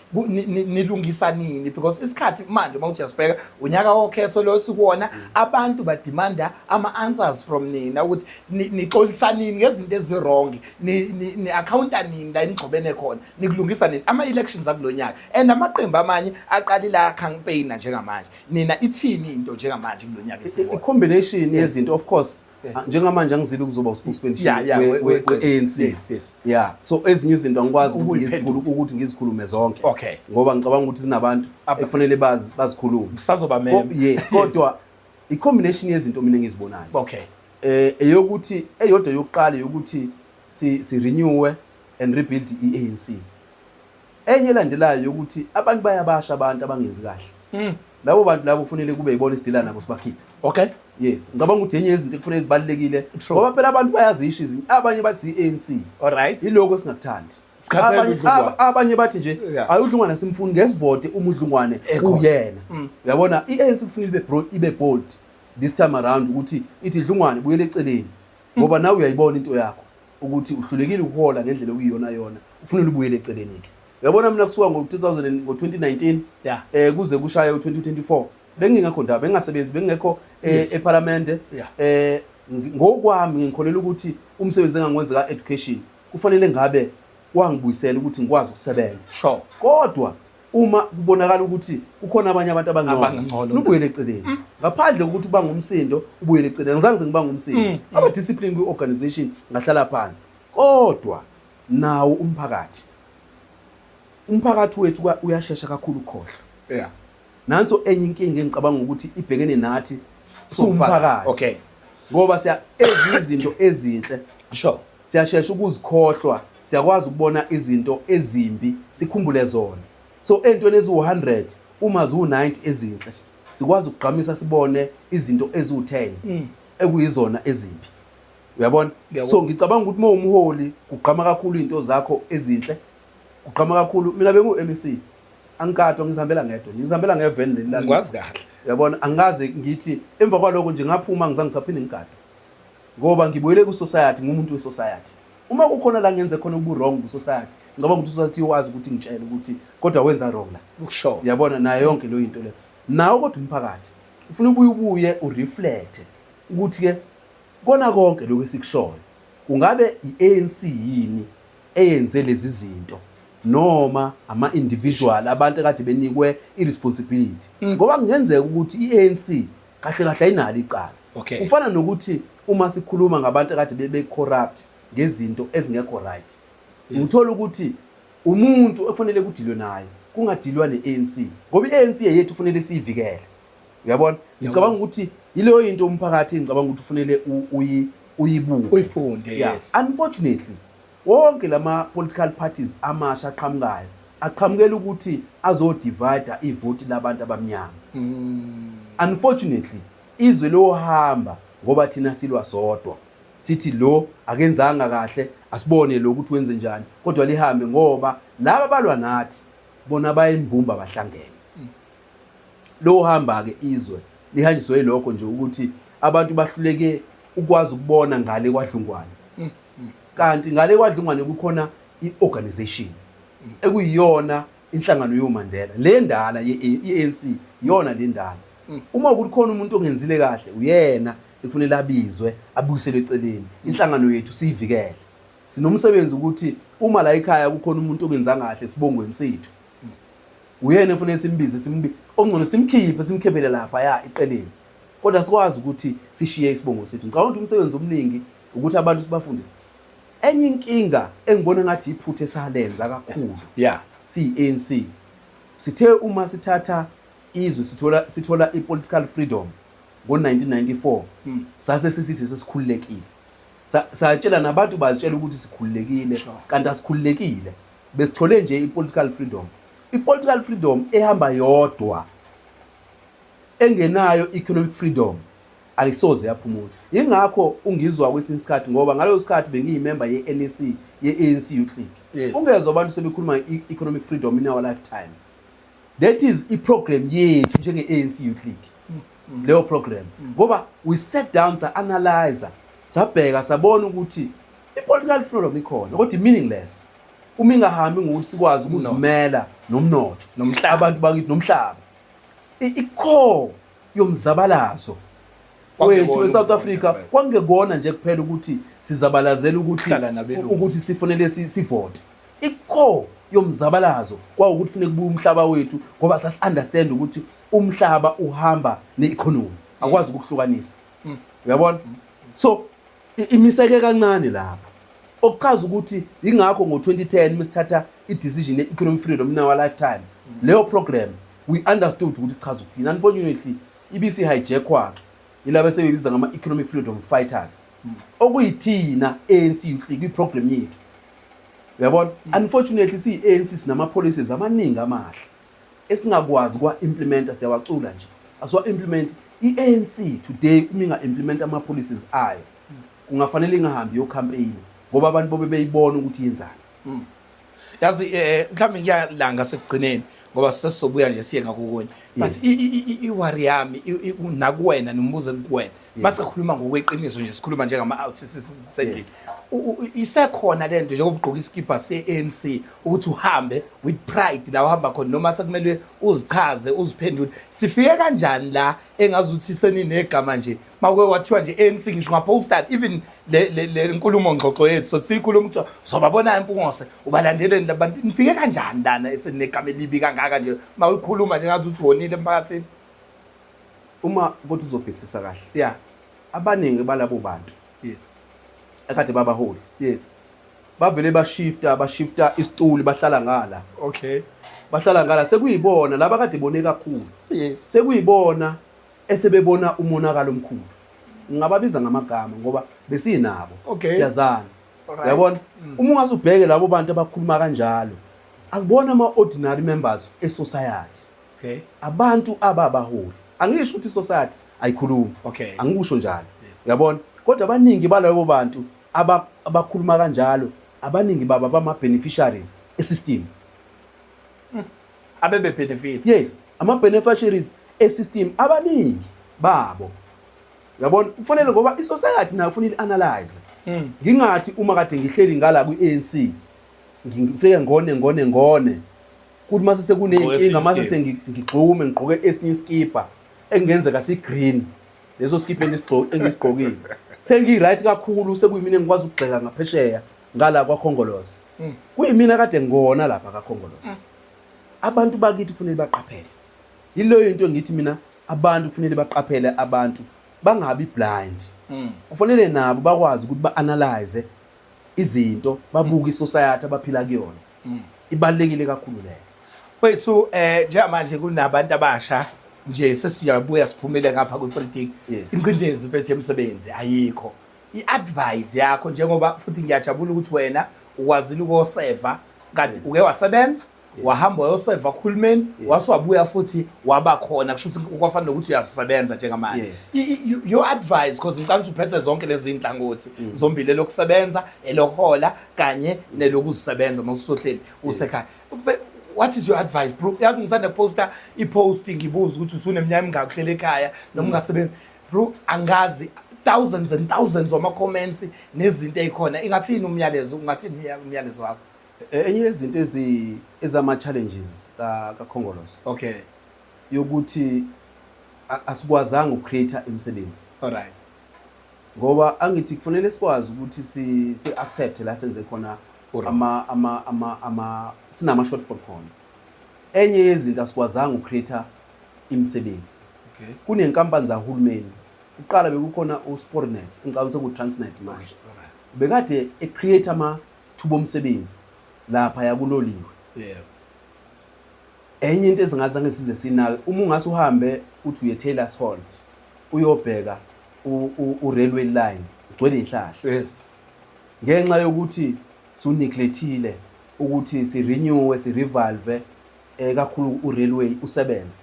nilungisa nini? Because isikhathi manje, uma uthi uyasibheka, unyaka wokhetho lo sikuwona, abantu bademanda ama-answers from nina ukuthi nixolisa nini ngezinto ezi-wrong, ni-accounta nini la nigxobene khona, nikulungisa nini ama-elections akulo nyaka, and amaqembu amanye aqalile ayacampaigna njengamanje. Nina ithini into njengamanje kulo nyaka esikuwona? I-combination yezinto, of course. Ah, njengamanje angizile ukuzoba uspokesman we-ANC. Yeah, so ezinye izinto angikwazi ukuthi Ukuyiphendula. ukuthi ngizikhulume zonke, ngoba ngicabanga ukuthi zinabantu ekufanele bazikhulume. Sazoba mema. Yes, kodwa i-combination yezinto mina engizibonayo, eyokuthi eyodwa yokuqala yokuthi si renew and rebuild i-ANC. Enye elandelayo yokuthi abantu bayabasha, abantu abangenzi kahle, labo bantu labo kufanele kube yibona esidila nabo, sibakhiphe. Yes, ngicabanga ukuthi enye yezinto ekufanele zibalulekile, ngoba phela abantu bayazisho izinto, abanye bathi i-ANC, ilokho esingakuthandi. Sikhathele Abanye uDlungwane. abanye bathi nje hayi, uDlungwane simfuni, ngesivote uma uDlungwane Ekhona. uyena. Uyabona, i-ANC kufanele ibe broad, ibe bold this time around, ukuthi ithi, "Dlungwane, buyele eceleni, ngoba nawe uyayibona into yakho ukuthi uhlulekile ukuhola ngendlela okuyiyona yona, ufunela ubuyele eceleni-ke." Uyabona, mina kusuka ngo-2000, ngo-2019 kuze kushaye u-2024, bengingekho ndaba, bengingasebenzi, bengingekho ephalamende. Ngokwami ngikholelwa ukuthi umsebenzi engangiwenza ka-education kufanele ngabe wangibuyisela ukuthi ngikwazi ukusebenza. Kodwa uma kubonakala ukuthi kukhona abanye abantu abangcono, Abangcono. ubuyele eceleni, ngaphandle kokuthi ubanga umsindo, ubuyele eceleni. Angizange ngibanga umsindo, aba discipline kwi-organization, ngahlala phansi. Kodwa nawo umphakathi wethu uyashesha kakhulu ukukhohlwa. Nanso enye inkinga engicabanga ukuthi ibhekene nathi siwumphakathi. Ngoba siya ezinye izinto ezinhle siyashesha ukuzikhohlwa, siyakwazi ukubona izinto ezimbi sikhumbule zona. So entweni eziwu-100 uma ziwu-90 ezinhle sikwazi ukugqamisa sibone izinto eziwu-10 ekuyizona ezimbi. Uyabona? So ngicabanga ukuthi uma umholi kugqama kakhulu izinto zakho ezinhle, kugqama kakhulu. Mina bengu-MEC, angikadwa, ngizihambela ngedwa, ngizihambela ngeveni leli lami. Ngikwazi kahle. Uyabona, angikaze ngithi emva kwaloko nje ngaphuma ngizange ngisaphinde ngigadwe. Ngoba ngibuyele ku-society, ngumuntu we-society. Uma kukhona la ngenze khona ubu-wrong ku-society, ngicabanga ukuthi u-society uyowazi ukuthi ngitshele ukuthi kodwa wenza wrong la. Sure. Uyabona, nayo yonke leyo into leyo. Nawo kodwa umphakathi ufuna ubuye ubuye ureflect ukuthi-ke kona konke lokhu esikushoyo kungabe i-ANC yini eyenze lezi zinto noma ama-individual abantu ekade benikwe i-responsibility, ngoba kungenzeka ukuthi i-ANC kahle kahle ayinalo icala. Kufana nokuthi uma sikhuluma ngabantu ekade be-corrupt ngezinto ezingekho right, uthola ukuthi umuntu ekufanele kudilwe naye kungadilwa ne-ANC, ngoba i-ANC yethu kufanele siyivikele. Uyabona, ngicabanga ukuthi yileyo into umphakathi ngicabanga ukuthi ufanele uyibuke, uyifunde. Unfortunately wonke lama political parties amasha aqhamukayo aqhamukela ukuthi azodivide ivoti labantu abamnyama. Unfortunately izwe lohamba ngoba thina silwa sodwa, sithi lo akenzanga kahle, asibone lo ukuthi wenze njani, kodwa lihambe ngoba laba balwa nathi bona bayimbumba bahlangene. Lo hamba ke izwe lihanjiswe yilokho nje ukuthi abantu bahluleke ukwazi ukubona ngale kwadlungwane, kanti ngale kwadlungwane kukhona i-organization ekuyiyona inhlangano yoMandela le ndala ye-ANC, iyona le ndala. Uma ukuthi khona umuntu ongenzile kahle, uyena ekufanele abizwe abuyiselwe eceleni, inhlangano yethu siyivikele. Sinomsebenzi ukuthi uma la ekhaya kukhona umuntu ongenzanga kahle sibongweni sethu, uyena efanele simbize, simbi okungcono simkhiphe, simkhephele lapha ya iqeleni, kodwa sikwazi ukuthi sishiye isibongo sethu. Ngicabanga ukuthi umsebenzi omningi ukuthi abantu sibafunde. Enye inkinga engibona ngathi iphutha esalenza kakhulu siyi-ANC, sithe uma sithatha izwe sithola i-political freedom ngo-1994, sase sisithi sesikhululekile. Satshela nabantu, bazitshela ukuthi sikhululekile, kanti asikhululekile. Besithole nje i-political freedom. I-political freedom ehamba yodwa engenayo economic freedom ayisoze yaphumula. Ingakho ungizwa kwesinye isikhathi, ngoba ngaleso sikhathi bengiyimember ye-NEC ye-ANC Youth League, ungezwa abantu sebekhuluma i-economic freedom in our lifetime. That is i-program yethu njenge-ANC Youth League, leyo program, ngoba we sat down, sa-analyze, sabheka, sabona ukuthi i-political freedom ikhona kodwa i-meaningless uma ingahambi ngokuthi sikwazi ukuzimela nomnotho Nomhlaba. Abantu bakithi nomhlaba. I-core yomzabalazo wethu Kwakungekona eSouth ukuvota Africa kuphela. kwangekona nje kuphela ukuthi sizabalazela ukuthi Ukuhlala nabelungu. Ukuthi sifanele sivote. I-core yomzabalazo kwawukuthi funeka kubuye umhlaba wethu, ngoba sasi-understand ukuthi umhlaba uhamba ne-economy, akwazi ukuhlukanisa. Uyabona, so imiseke kancane lapho, okuchaza ukuthi ingakho ngo-2010 mesithatha i-decision ye-economic freedom in our lifetime, leyo program we understood ukuthi kuchaza ukuthini. Unfortunately ibisi-hijackwa-ke yilaba esebebiza ngama-economic freedom fighters, okuyithina ANC Youth League kwi-program yethu. Uyabona, unfortunately siyi-ANC sinama-policies amaningi amahle esingakwazi kwa-implementa, siyawacula nje, asiwa-implement. I-ANC today uma inga-implementa ama-policies ayo, kungafanele ingahambi yo-campaign, ngoba abantu bobe beyibona ukuthi yenzani. Yazi, mhlawumbe ngiyalanga sekugcineni ngoba sesizobuya nje siye ngakukunye, but i-worry yami nakuwena nombuzo kuwena, mase sikhuluma ngokweqiniso nje, sikhuluma njengama-out sendlini, isekhona lento njengoba ugqoka isikibha se-ANC ukuthi uhambe with pride la uhamba khona, noma sekumele uzichaze, uziphendule? Sifike kanjani la engazuthi seninegama nje makuke kwathiwa nje ANC, ngisho ngaposta even le nkulumo ngxoxo yethu, so siyikhuluma ukuthi uzobabona iMpungose, ubalandeleni labantu? Nifike kanjani lana eseninegama elibi kangaka nje, mawulikhuluma nje ngathi uthi wonile emphakathini? Uma kodwa uzobhekisisa kahle, abaningi balabo bantu ekade babaholi bavele bashifta isituli, bahlala ngala. Bahlala ngala, sekuyibona laba kade bone kakhulu, sekuyibona esebebona umonakalo omkhulu. Ngingababiza ngamagama ngoba besinabo. Okay. Siyazana. Alright. Uyabona? Uma ungase ubheke labo bantu abakhuluma kanjalo, akubona ama ordinary members e-society. Abantu ababaholi. Angisho ukuthi i-society ayikhulumi. Angikusho njalo. Uyabona? Kodwa abaningi balabo bantu abakhuluma kanjalo, abaningi baba bama beneficiaries e-system. Abebe benefit. Yes, ama beneficiaries e-system abaningi babo. Uyabona? Kufanele ngoba i-society nayo kufanele analyze. Ngingathi uma kade ngihleli ngala kwi-ANC ngifike ngone ngone ngone kuthi mase sekuneyinkinga mase sengigxume ngigqoke esinye iskipa engenzeka si green leso skipa engisigqokile sengi right kakhulu, sekuyimina engikwazi ukugxeka ngaphesheya ngala kwaKhongolose. Kuyimina kade ngona lapha kaKhongolose. Abantu bakithi kufanele baqaphele. Yileyo into engithi mina, abantu kufanele baqaphele, abantu bangabi blind. Kufanele nabo bakwazi ukuthi ba-analyze izinto, babuke isociety abaphila kuyona. Ibalulekile kakhulu leyo. Wethu, njengamanje kunabantu abasha nje, sesiyabuya siphumile ngapha kwipolitiki. Incindezi mfethu yemsebenzi ayikho. I-advice yakho, njengoba futhi ngiyajabula ukuthi wena ukwazile ukoseva kanti uke wasebenza, wahamba wayoseva kuhulumeni, wase wabuya futhi waba khona, kusho ukuthi kwafana nokuthi uyasebenza njengamanje. Your advice, because ngicabanga ukuthi uphethe zonke lezi zinhlangothi zombili, elokusebenza, elokuhola kanye nelokuzisebenza uma usuhleli usekhaya. What is your advice, bro? Yazi ngisanda kuposta i-post ngibuza ukuthi usuneminyaka emingaki uhleli ekhaya noma ungasebenzi, bro. Angazi, thousands and thousands wama-comments nezinto ey'khona. Ingathini umyalezo, ungathini umyalezo wakho? Enye yezinto ezama-challenges kaKhongolose yokuthi asikwazanga ukucreate imisebenzi. Ngoba angithi kufanele sikwazi ukuthi si accept la senze khona ama ama ama ama sinama shortfall khona. Enye yezinto, asikwazanga ukucreate imisebenzi. Kunenkampani zahulumeni. Kuqala bekukhona uSpoornet, ngicabanga seku Transnet manje. Bekade ecreate amathuba omsebenzi lapha yakuloliwe. Enye into ezingazange size sinake, uma ungase uhambe uthi uye Taylor's Halt uyobheka u-railway line, ugcwele ihlahla. Ngenxa yokuthi suneglectile ukuthi si-renew, si-revive kakhulu u-railway usebenze.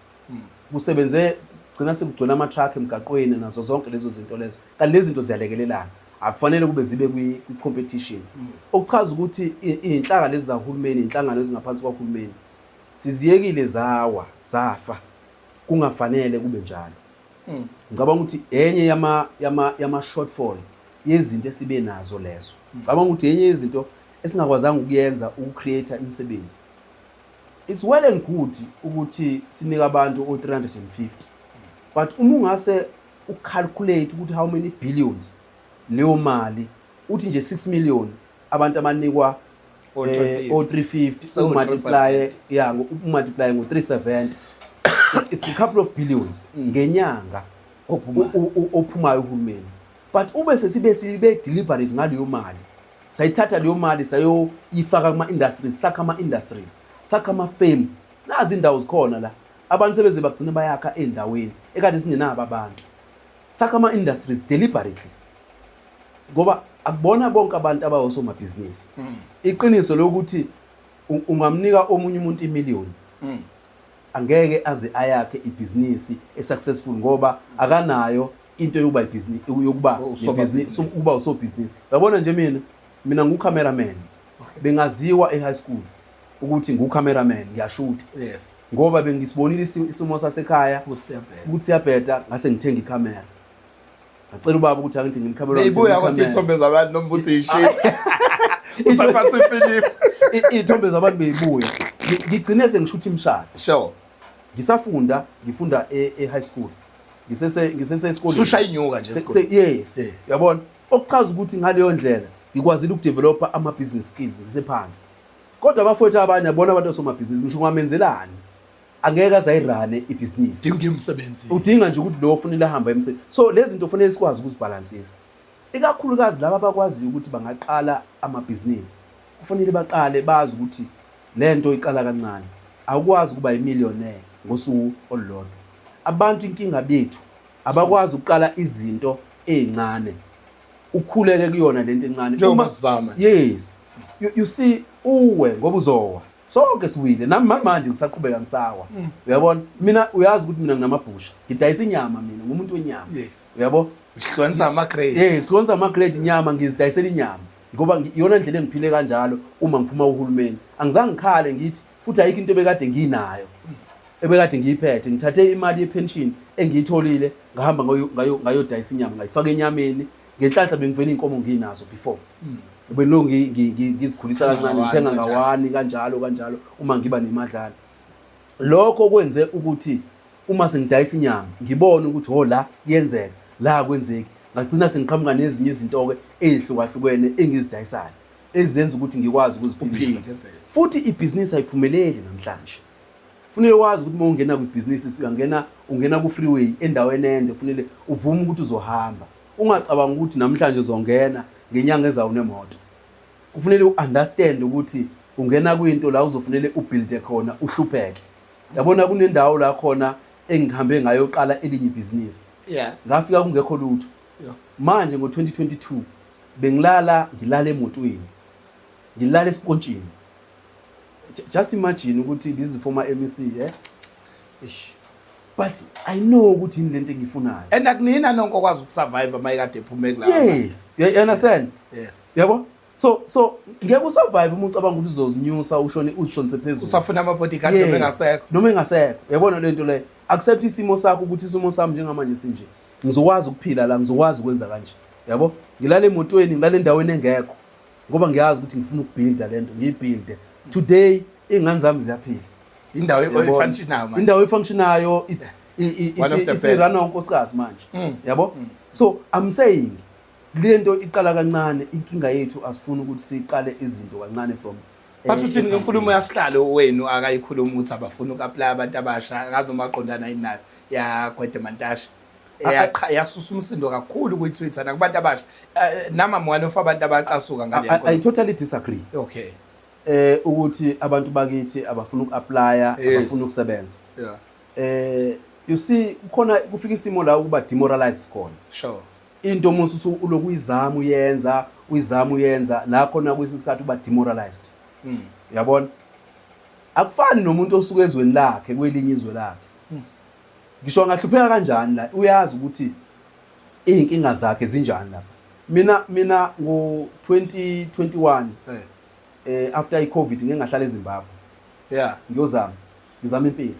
Kusebenze gcina sekugcwele ama-truck emgaqweni nazo zonke lezo zinto lezo. Kanti lezi zinto ziyalekelelana. Akufanele kube zibe kwi-competition. Okuchaza ukuthi iy'nhlaka lezi zahulumeni, iy'nhlangano ezingaphansi kwahulumeni siziyekile zawa, zafa, kungafanele kube njalo. Ngicabanga ukuthi enye yama shortfall yezinto esibe nazo lezo. Ngicabanga ukuthi enye yezinto esingakwazanga ukuyenza ukucreate imisebenzi. It's well and good ukuthi sinike abantu o-350, but uma ungase ucalculate ukuthi how many billions leyo mali, uthi nje 6 million abantu abanikwa o-350, umultiply, yeah, umultiply ngo-370, it's a couple of billions ngenyanga ophumayo uhulumeni. But ube sesibe sibe deliberate ngaleyo mali, sayithatha leyo mali sayoyifaka kuma-industries, sakha ama-industries, sakha ama-firm. Nazi indawo zikhona la abantu sebeze bagcine bayakha ey'ndaweni ekade singenabo abantu. Sakha ama-industries deliberately, ngoba akubona bonke abantu abawosomabhizinisi. Iqiniso lokuthi ungamnika omunye umuntu imiliyoni, angeke aze ayakhe ibhizinisi esuccessful ngoba akanayo into yokuba ibhizinisi, yokuba ibhizinisi, ukuba usobhizinisi. Uyabona nje, mina ngu-cameraman, bengaziwa e-high school ukuthi ngu-cameraman, ngiyashutha ngoba bengisibonile isimo sasekhaya ukuthi siyabheda. Ngase ngithenga ikhamera, ngacela ubaba ukuthi angithi ngimkhamera. Beyibuya kodwa iy'thombe zabantu noma uthi yishiye usaphatha ifilimu? Iy'thombe zabantu beyibuya. Ngigcine sengishutha imishado. Ngisafunda, ngifunda e-high school, ngisese esikoleni. Usushaya inyuka nje esikoleni. Yes. Uyabona, okuchaza ukuthi ngaleyo ndlela ngikwazile ukudevelopa ama-business skills ngisephansi. Kodwa abafowethu abanye abona abantu osomabhizinisi, ngisho ungamenzelani angeke aze ayirane ibhizinisi. Dinga umsebenzi. Udinga nje ukuthi lo kufanele ahambe emsebenzi. So lezi zinto kufanele sikwazi ukuzibhalansisa, ikakhulukazi laba abakwaziyo ukuthi bangaqala amabhizinisi. Kufanele baqale, bazi ukuthi le nto iqala kancane. Awukwazi ukuba imillionaire ngosuku olulodwa. Abantu, inkinga bethu, abakwazi ukuqala izinto. ezincane, ukhuleke kuyona lento encane. Njengoba sizama. Yes, you see, uwe ngoba uzowa, sonke siwile. Nami manje ngisaqhubeka ngisawa. Uyabona, mina uyazi ukuthi mina nginamabhusha, ngidayisa inyama, mina ngumuntu wenyama. Uyabo? Uhlukanisa ama-grade. Yes, hlukanisa ama-grade inyama, ngizidayisela inyama ngoba iyona ndlela engiphile kanjalo. Uma ngiphuma uhulumeni angizange ngikhale ngithi futhi ayikho into ebekade nginayo ebekade ngiyiphethe. Ngithathe imali yepension engiyitholile, ngahamba ngayodayisa inyama, ngayifaka enyameni. Ngenhlanhla bengivele iy'nkomo nginazo before, belokhu ngizikhulisa kancane, ngithenga ngawani kanjalo kanjalo uma ngiba nemadlana. Lokho kwenze ukuthi uma sengidayisa inyama ngibone ukuthi ho, la kuyenzeka, la akwenzeki. Ngagcina sengiqhamuka nezinye izinto-ke ey'hlukahlukene engizidayisayo ezenza ukuthi ngikwazi ukuziphilisa. Futhi ibhizinisi ayiphumeleli namhlanje. Kufanele wazi ukuthi uma ungena kwibhizinisi uyangena, ungena ku-freeway endaweni ende, kufanele uvume ukuthi uzohamba. Ungacabanga ukuthi namhlanje uzongena, ngenyanga ezayo unemoto. Kufanele u-understand ukuthi ungena kwinto la uzofanele ubuilde khona, uhlupheke. Yabona, kunendawo la khona engihambe ngayoqala elinye ibhizinisi, ngafika kungekho lutho. Manje ngo-2022 bengilala, ngilala emotweni, ngilala esipontshini. Just imagine ukuthi this is former MEC, eh. Eish. But I know ukuthi yini lento engiyifunayo. And akunina nonke okwazi ukusurvive uma ekade ephume kulawa. Yes, you understand? Yes. Yabo, so ngeke usurvive uma ucabanga ukuthi uzozinyusa, ushone, uzishonise phezulu. Usafuna ama-bodyguard noma engasekho. Noma engasekho. Yabona lento le, accept isimo sakho ukuthi isimo sami njengamanje sinje, ngizokwazi ukuphila la, ngizokwazi ukwenza kanje. Yabo, ngilala emotweni, ngilala endaweni engekho ngoba ngiyazi ukuthi ngifuna ukubuilda lento, ngiyibuilde. Today iy'ngane zami ziyaphila. Indawo efunctionayo manje. Indawo efunctionayo, it's One of the best. isirunwa unkosikazi manje. Yabo, so I'm saying lento iqala kancane. Inkinga yethu asifuni ukuthi siqale izinto kancane from But uthini ngenkulumo yasihlalo wenu akayikhuluma ukuthi abafuni uku-apply abantu abasha? Akazi noma aqondana yini nayo yaGwede Mantashe. Yasusa umsindo kakhulu kwi-Twitter nakubantu abasha. Nami I'm one of abantu abacasuka ngale I totally disagree. Ukuthi abantu bakithi abafuna uku-applya, abafuna ukusebenza. You see, kukhona kufika isimo la ukuba demoralized khona. Into musu uloku uyizama, uyenza, uyizama, uyenza, la khona kwesinye isikhathi uba demoralized. Uyabona, akufani nomuntu osuka ezweni lakhe kwelinye izwe lakhe. Ngisho angahlupheka kanjani la, uyazi ukuthi iy'nkinga zakhe zinjani lapha. Mina ngo-2021, after i-COVID, ngike ngahlala eZimbabwe. Ngiyozama, ngizama impilo.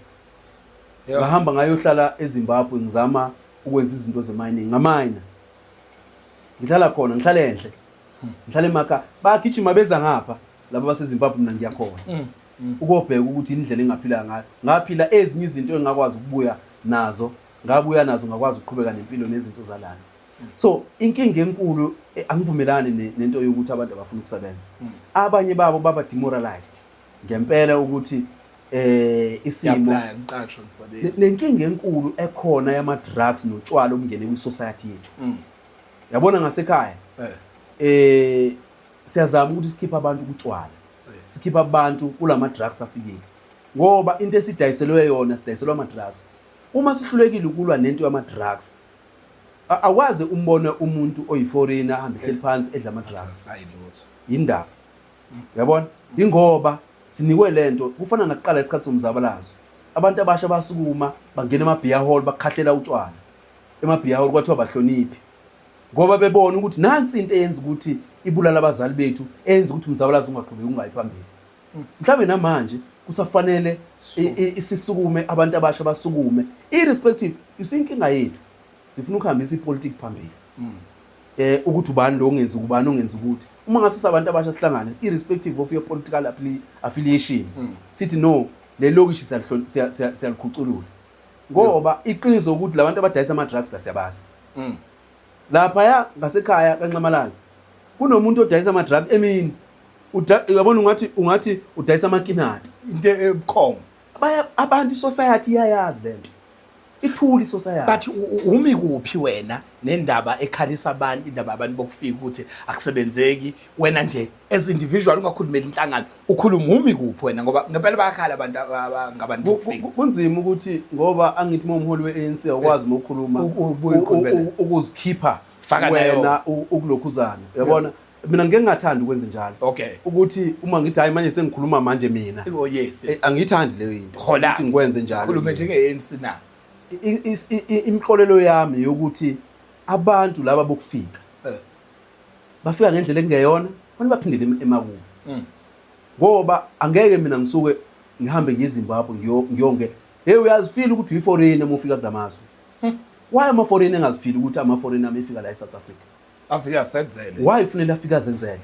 Ngahamba ngayohlala eZimbabwe, ngizama ukwenza izinto ze-mining, ngamayina, ngihlala khona, ngihlala enhle, ngihlala emakhaya. Bagijima beza ngapha laba baseZimbabwe, mina ngiyakhona ukobheka ukuthi indlela engaphila ngayo. Ngaphila ezinye izinto engakwazi ukubuya nazo, ngabuya nazo, ngakwazi ukuqhubeka nempilo nezinto zalana. So inkinga enkulu, angivumelani nento yokuthi abantu abafuna ukusebenza. Abanye babo baba demoralized ngempela ukuthi isimo Apply ngiqashwe ngisebenze. Nenkinga enkulu ekhona yama drugs notshwala obungene kwi society yethu. Yabona ngasekhaya, siyazama ukuthi sikhiphe abantu kutshwala, sikhiphe abantu kulama drugs afikile, ngoba into esidayiselwe yona, sidayiselwa ama drugs. Uma sihlulekile ukulwa nento yama drugs, akwazi umbone umuntu oyiforeigner ahambe ehleli phansi edla ama drugs. Hayi lutho. Yindaba, uyabona, ingoba sinikwe lento. Kufana nakuqala isikhathi somzabalazo, abantu abasha basukuma bangena ema-beer hall, bakhahlela utshwala ema-beer hall, kwathiwa bahloniphi ngoba bebona ukuthi nansi into eyenza ukuthi ibulala abazali bethu, eyenza ukuthi umzabalazo ungaqhubeki, ungayi phambili. Mhlawumbe namanje kusafanele sisukume, abantu abasha basukume irrespective. You see, inkinga yethu sifuna ukuhambisa ipolitiki phambili, ukuthi ubani lo ongenzi, ubani ongenzi ukuthi. Uma ngase abantu abasha sihlangane irrespective of your political affiliation, sithi no, le lokishi siyalikhuculula, ngoba iqiniso ukuthi labantu abadayisa ama drugs la siyabazi. Laphaya ngasekhaya kaNxamalala kunomuntu odayisa ama drug emini. Uyabona, ungathi udayisa amakinati. Into ebukhongo. Baya abantu, society iyayazi lento, ithuli society. But umi kuphi wena nendaba ekhalisa abantu, indaba yabantu bokufika ukuthi akusebenzeki? Wena nje as individual, ungakhulumeli inhlangano, ukhuluma umi kuphi wena? Ngoba ngempela bayakhala abantu ngabantu bokufika. Kunzima ukuthi ngoba angithi uma umholi we-ANC awukwazi uma ukhuluma ubuye ukhulumele. Ukuzikhipha. Faka nayo. Wena ukulokhuzana, uyabona, mina ngike ngingathandi ukwenza njalo. Ukuthi uma ngithi hayi manje sengikhuluma manje mina. Oh yes. Angiyithandi leyo into. Khola. Ukuthi ngikwenze njalo. Khulume njenge-ANC na. Imiqolelo yami yokuthi abantu laba bokufika bafika ngendlela ekungeyona, fanele baphindele emakubo. Ngoba angeke mina ngisuke ngihambe ngiye eZimbabwe ngiyonge. Hey, uyazifila ukuthi uyi-foreigner uma ufika kulamazwe. Why ama-foreigner engazifili ukuthi ama-foreigner uma efika la e-South Africa? Afike asenzele. Why kufanele afike azenzele?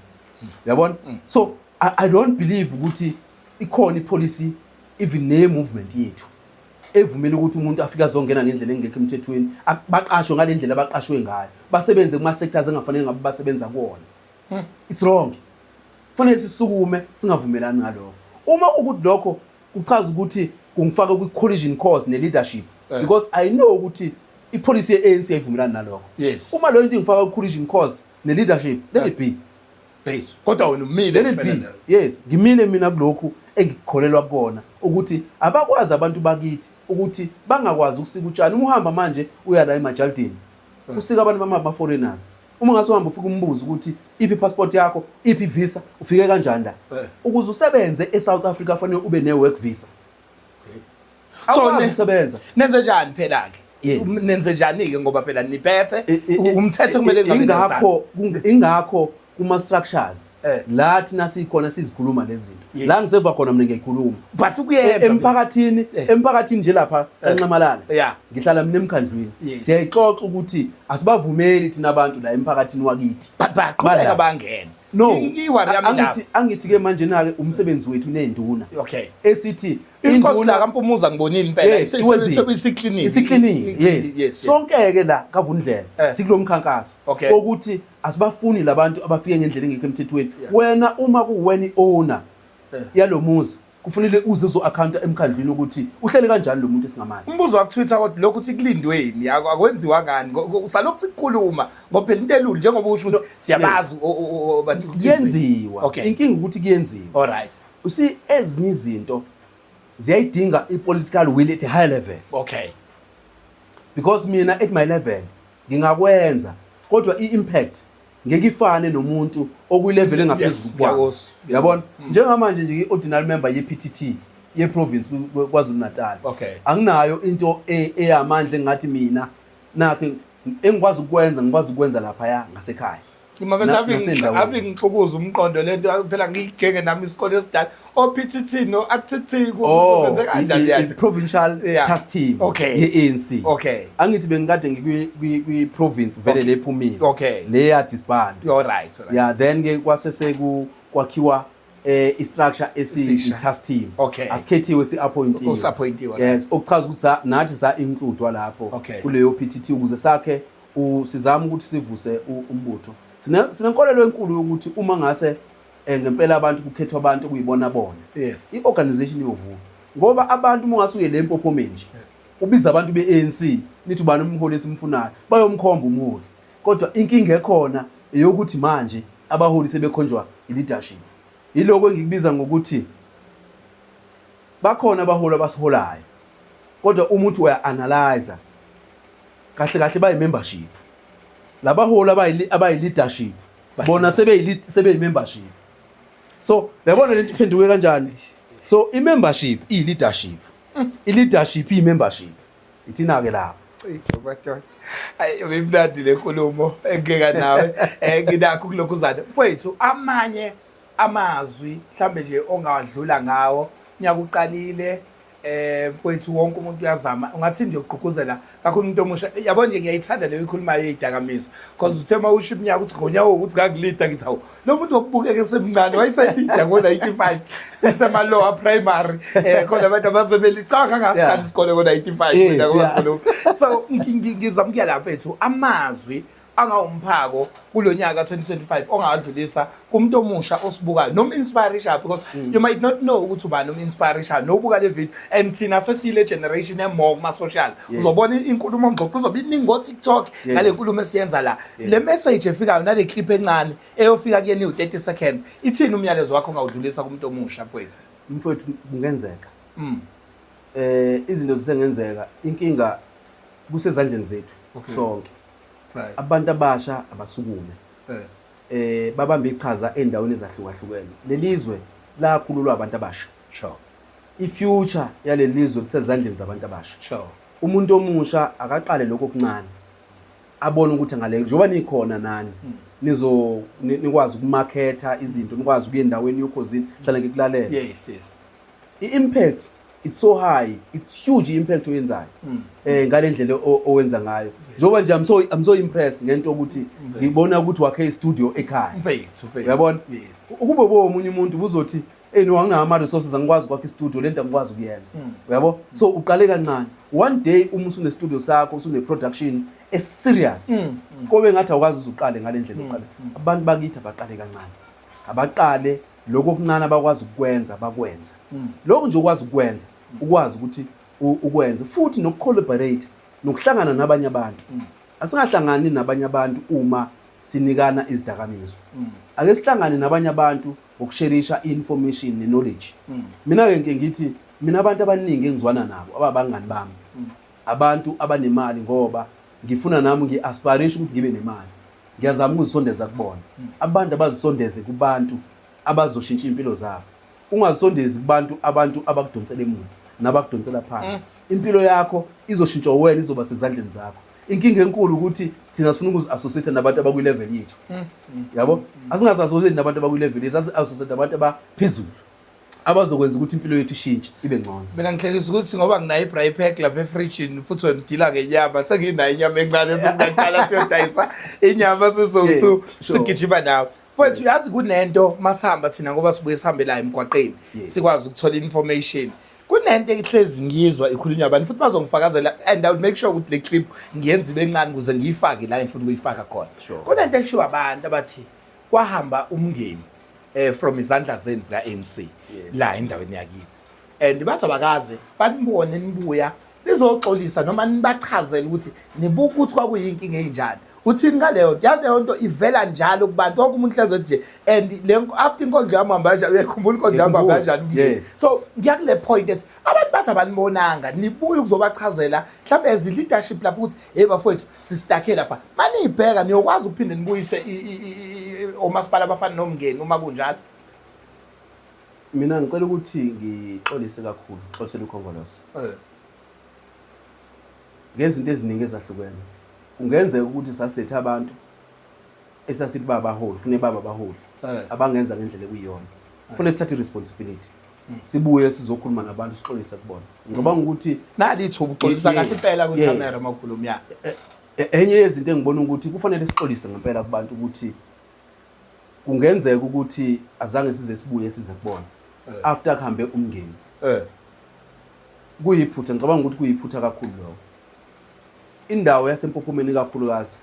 Uyabona? So I don't believe ukuthi ikhona ipolicy even ne-movement yethu evumela ukuthi umuntu afike azongena ngendlela engekho emthethweni, baqashwe ngale ndlela abaqashwe ngayo, basebenze kuma-sectors engafanele ngabe basebenza kuwona. It's wrong. Kufanele sisukume singavumelani ngalokho. Uma ukuthi lokho kuchaza ukuthi kungifaka kwi-collision course ne-leadership, because I know ukuthi ipolicy ye-ANC ayivumelani nalokho. Uma leyo into ingifaka kwi-collision course ne-leadership, let it be. Face. Kodwa wena umile Let it impela be. la. Yes, ngimile mina kulokhu engikukholelwa kukona ukuthi abakwazi abantu bakithi ukuthi bangakwazi ukusika utshani. Uma uhamba manje uya la emajaldini, usika abantu bama-foreigners. Uma ungase uhambe ufike umbuze ukuthi iphi passport yakho, iphi visa, ufike kanjani la. Ukuze usebenze eSouth Africa kufanele ube ne-work visa. So Awukwazi ukusebenza. Nenze njani phela ke? Yes. Nenze njani ke ngoba phela niphethe umthetho kumele ningabe Ingakho kuma structures la thina sikhona sizikhuluma lezi zinto. La ngiseva khona mina ngiyayikhuluma. But ukuyenza Emphakathini nje lapha eNxamalala. Ngihlala mina emkhandlwini. Siyayixoxa ukuthi asibavumeli thina abantu la emphakathini wakithi. But baqhubeka bangena. No. I-worry yami lapho. Angithi ke manje na ke umsebenzi wethu nenduna. Esithi Inkosi induna la kaMpumuza ngibonile impela. Yes, iwenzile. Isikliniki. Isikliniki, yes. Sonke ke la kaVundlela sikulomkhankaso ukuthi asibafuni labantu abafike ngendlela engekho emthethweni. Wena uma kuwena iowner yalomuzi kufanele uze uzo account emkhandlwini ukuthi uhlele kanjani lo muntu esingamazi. Umbuzo wa Twitter kodwa lokhu uthi kulindweni akwenziwa ngani? Usalokhu sikukhuluma ngoba phela into elula njengoba usho ukuthi siyabazi abantu Kuyenziwa. Inkinga ukuthi kuyenziwa. All right. You see, ezinye izinto ziyayidinga i-political will at a high level. Because mina at my level ngingakwenza kodwa i-impact ngeke ifane nomuntu okuyilevel engaphezulu kwami. Uyabona? Njengamanje nje ngi-ordinary member ye-PTT ye-province KwaZulu Natal. Anginayo into eyamandla engathi mina nakhe engikwazi ukwenza, ngikwazi ukwenza laphaya ngasekhaya. Uma bethi Nasendaweni. ave ngixukuza umqondo lento phela ngigenge nami isikole esidala. O PTT no ATT Oh, kwenzeka kanjani lento? i-provincial task team ye-ANC. Angithi bengikade ngikwi province vele lephumile. Le ya disband. All right, all right. Yeah, then ke kwase seku kwakhiwa i-structure esi Esisha. i-task team. Asikhethiwe, si-appointiwe. Usi-appointiwe, Yes, okuchaza ukuthi nathi sa-includewa lapho kuleyo PTT ukuze sakhe sizame ukuthi sivuse umbutho. Sinenkolelo enkulu yokuthi uma ngase ngempela abantu kukhethwa abantu okuyibona bona. I-organization iyovuka. Ngoba abantu uma ungasuye le mpophomeni nje, ubiza abantu be-ANC, nithi ubani umholi esimfunayo, bayomkhomba umholi. Kodwa inkinga ekhona eyokuthi manje abaholi sebekhonjwa i-leadership. Yiloko engikubiza ngokuthi bakhona abaholi abasiholayo. Kodwa uma uthi uya-analyze kahle kahle bayi-membership. Labaholi abayi-leadership bona sebeyi-membership. So uyabona lento iphenduke kanjani? So i-membership iyi-leadership. I-leadership iyi-membership. Ithina ke lapho. Cishe madoda. Ayi imnandi le nkulumo engeke nawe. Nginakho kulokhuzana. Mfowethu amanye amazwi mhlambe nje ongawadlula ngawo unyaka uqalile mfowethu wonke umuntu uyazama ungathi nje ugqugquzela kakhulu umuntu omusha. Yabo nje ngiyayithanda leyo ikhulumayo eyidakamizwa because uthe uma usho iminyaka uthi ngonyaka ukuthi ngangilida ngithi hawu lo muntu wokubukeka esemncane wayeselida ngo-95 sisemalowa primary khona abantu abasebelicanga ngasiqala isikole ngo-95 mina ngoba so ngizama ukuya la mfethu amazwi angawumphako kulo nyaka 2025 ongawadlulisa kumuntu omusha osibukayo noma inspiration because you might not know ukuthi ubani um inspiration nobuka le video and thina sesile generation emore kuma social uzobona inkulumo ngxoxo izobe iningi ngo TikTok ngale nkulumo esiyenza la le message efikayo nale clip encane eyofika kuyena u 30 seconds ithini umyalezo wakho ongawudlulisa kumuntu omusha mfowethu? Mfowethu kungenzeka. Izinto zisengenzeka inkinga kusezandleni zethu sonke. Abantu abasha abasukume. Babambe iqhaza endaweni ezahlukahlukene. Lelizwe lakhululwa abantu abasha. I-future yalelizwe kusezandleni zabantu abasha. Umuntu omusha akaqale lokho okuncane. Abone ukuthi ngale njengoba nikhona nani nizo nikwazi ukumaketha izinto, nikwazi ukuya endaweni yokhozini, hlala ngikulalela. Yes. I-impact it's so high, it's huge impact oyenzayo. Ngalendlela owenza ngayo. Njengoba nje I'm so impressed ngento ukuthi ngibona ukuthi wakhe i-studio ekhaya. Mfethu, mfethu. Uyabona? Yes. Ukube omunye umuntu ubuzothi hey no, anginawo ama resources, angikwazi ukwakha i-studio, lento angikwazi ukuyenza. Uyabo? So uqale kancane. One day uma usune studio sakho, usune production e-serious. Kobe ngathi awukwazi uzuqale ngalendlela oqale. Abantu bakithi abaqale kancane. Abaqale lokho okuncane abakwazi ukwenza bakwenze. Lokho nje ukwazi ukwenza, ukwazi ukuthi ukwenze futhi nokucollaborate, nokuhlangana nabanye abantu. Asingahlangani nabanye abantu uma sinikana izidakamizwa. Ake sihlangane nabanye abantu ngokusherisha information ne-knowledge. Mina ke ngike ngithi mina abantu abaningi engizwana nabo ababangani bami, abantu abanemali, ngoba ngifuna nami ngi-aspiration ukuthi ngibe nemali, ngiyazama ukuzisondeza kubona. Abantu abazisondeze kubantu abazoshintsha impilo zabo. Ungazisondezi kubantu abantu abakudonsela emuva nabakudonsela phansi. Impilo yakho izoshintshwa wena, izoba sezandleni zakho. Inkinga enkulu ukuthi thina sifuna ukuzi-associate nabantu abakwi-level yethu, yabo. Asingazi-associate nabantu abakwi-level yethu, asi-associate nabantu abaphezulu abazokwenza ukuthi impilo yethu ishintshe ibe ngcono. Mina ngihlekisa ukuthi ngoba nginayo i-braai pack lapha efrijini, futhi wena udila ngenyama, senginayo inyama encane, sesingaqala siyodayisa inyama sizowu-two. Sigijima nawe, mfowethu. Yazi kunento masihamba thina, ngoba sibuye sihambe la emgwaqeni, sikwazi ukuthola information. Kunento ehlezi ngizwa ikhulunywa abantu, futhi bazongifakazela, and I will make sure ukuthi le clip ngiyenza ibe encane ukuze ngiyifake la engifuna ukuyifaka khona. Kunento eshiwo abantu abathi kwahamba uMngeni from izandla zenu zika ANC la endaweni yakithi, and bathi abakaze banibone nibuya nizoxolisa noma nibachazele ukuthi nibuka ukuthi kwakuyinkinga enjani. Uthini ngaleyo nto? Yazi leyo nto ivela njalo kubantu, wonke umuntu hleze nje, and le after inkondlo yami hamba kanjani, uyayikhumbula inkondlo yami hamba kanjani uMngeni? Yes. So ngiyakule point ethi abantu bathi abanibonanga nibuye ukuzobachazela mhlawumbe as i-leadership lapho ukuthi hey bafowethu, sistakhe lapha, maniyibheka niyokwazi ukuphinde nibuyise omasipala abafana noMngeni uma kunjalo. Mina ngicela ukuthi ngixolise kakhulu, xolisela uKhongolose ngezinto eziningi ezahlukene. Kungenzeka ukuthi sasilethe abantu esasithi babaholi, fune baba abaholi abangenza ngendlela ekuyiyona. Kufanele sithathe i-responsibility, sibuye sizokhuluma nabantu, sixolise kubona. Ngicabanga ukuthi Nali ithuba, uxolisa kahle impela kwikhamera makhuluma, ya. Enye yezinto engibona ukuthi kufanele sixolise ngempela kubantu ukuthi kungenzeka ukuthi azange size sibuye size kubona after kuhambe uMngeni. Kuyiphutha, ngicabanga ukuthi kuyiphutha kakhulu lokho. Indawo yaseMpophomeni kakhulukazi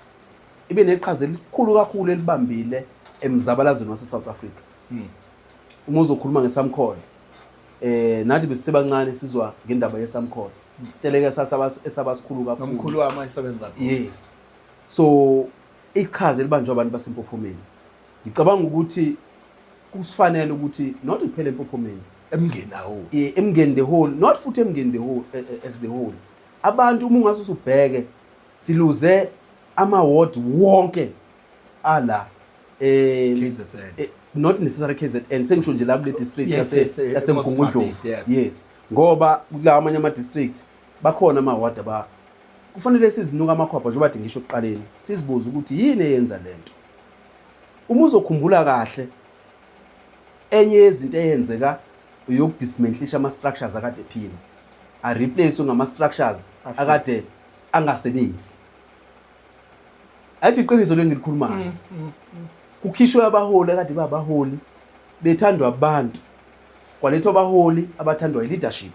ibe neqhaza elikhulu kakhulu elibambile emzabalazweni wase-South Africa. Uma uzokhuluma ngeSamcor, nathi besisebancane sizwa ngendaba yeSamcor, siteleka esabasikhulu kakhulu. Nomkhulu wami ayisebenza khona. Yes, so iqhaza elibanjwe abantu baseMpophomeni, ngicabanga ukuthi kusifanele ukuthi not kuphela eMpophomeni, eMngeni awu. EMngeni the whole, not futhi eMngeni the whole, as the whole abantu. Uma ungase usubheke, siluze ama-ward wonke ala KZN. Not necessarily KZN, sengisho nje la kule district yaseMgungundlovu. Mosmabhidi, yes. Yes, ngoba kulawa amanye ama-district bakhona ama-ward aba kufanele sizinuka amakhwapha, njengoba kade ngisho ekuqaleni, sizibuze ukuthi yini eyenza lento. Uma uzokhumbula kahle, enye yezinto eyenzeka uyokudismantlisha ama-structures akade ephila, a-replace ngama-structures akade angasebenzi. Athi iqiniso lengilikhulumayo, kukhishwe abaholi akade babaholi bethandwa abantu, kwalethwa abaholi abathandwa i-leadership.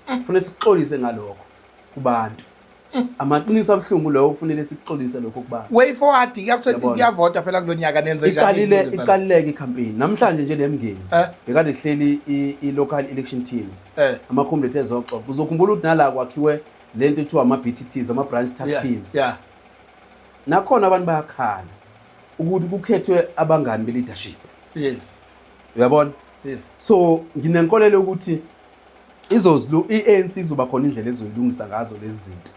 Kufanele sikuxolise ngalokho kubantu. Amaqiniso abuhlungu lokho, kufanele sikuxolise lokho kubantu. Way forward, kuyakuthiwa Yabona. kuyavota phela kulo nyaka, nenze njani? Iqalile. Ukulungisa la? Iqalileke i-campaign namhlanje nje leMngeni. Bekade kuhleli i-local election team, ama-comrades ezoxoxa. Uzokhumbula ukuthi nala kwakhiwe lento ethiwa ama-BTTs, ama-branch task teams. Nakhona abantu bayakhala ukuthi kukhethwe abangani be-leadership. Uyabona? Yes. So nginenkolelo ukuthi izozilu i-ANC izoba khona indlela ezoyilungisa ngazo lezi zinto.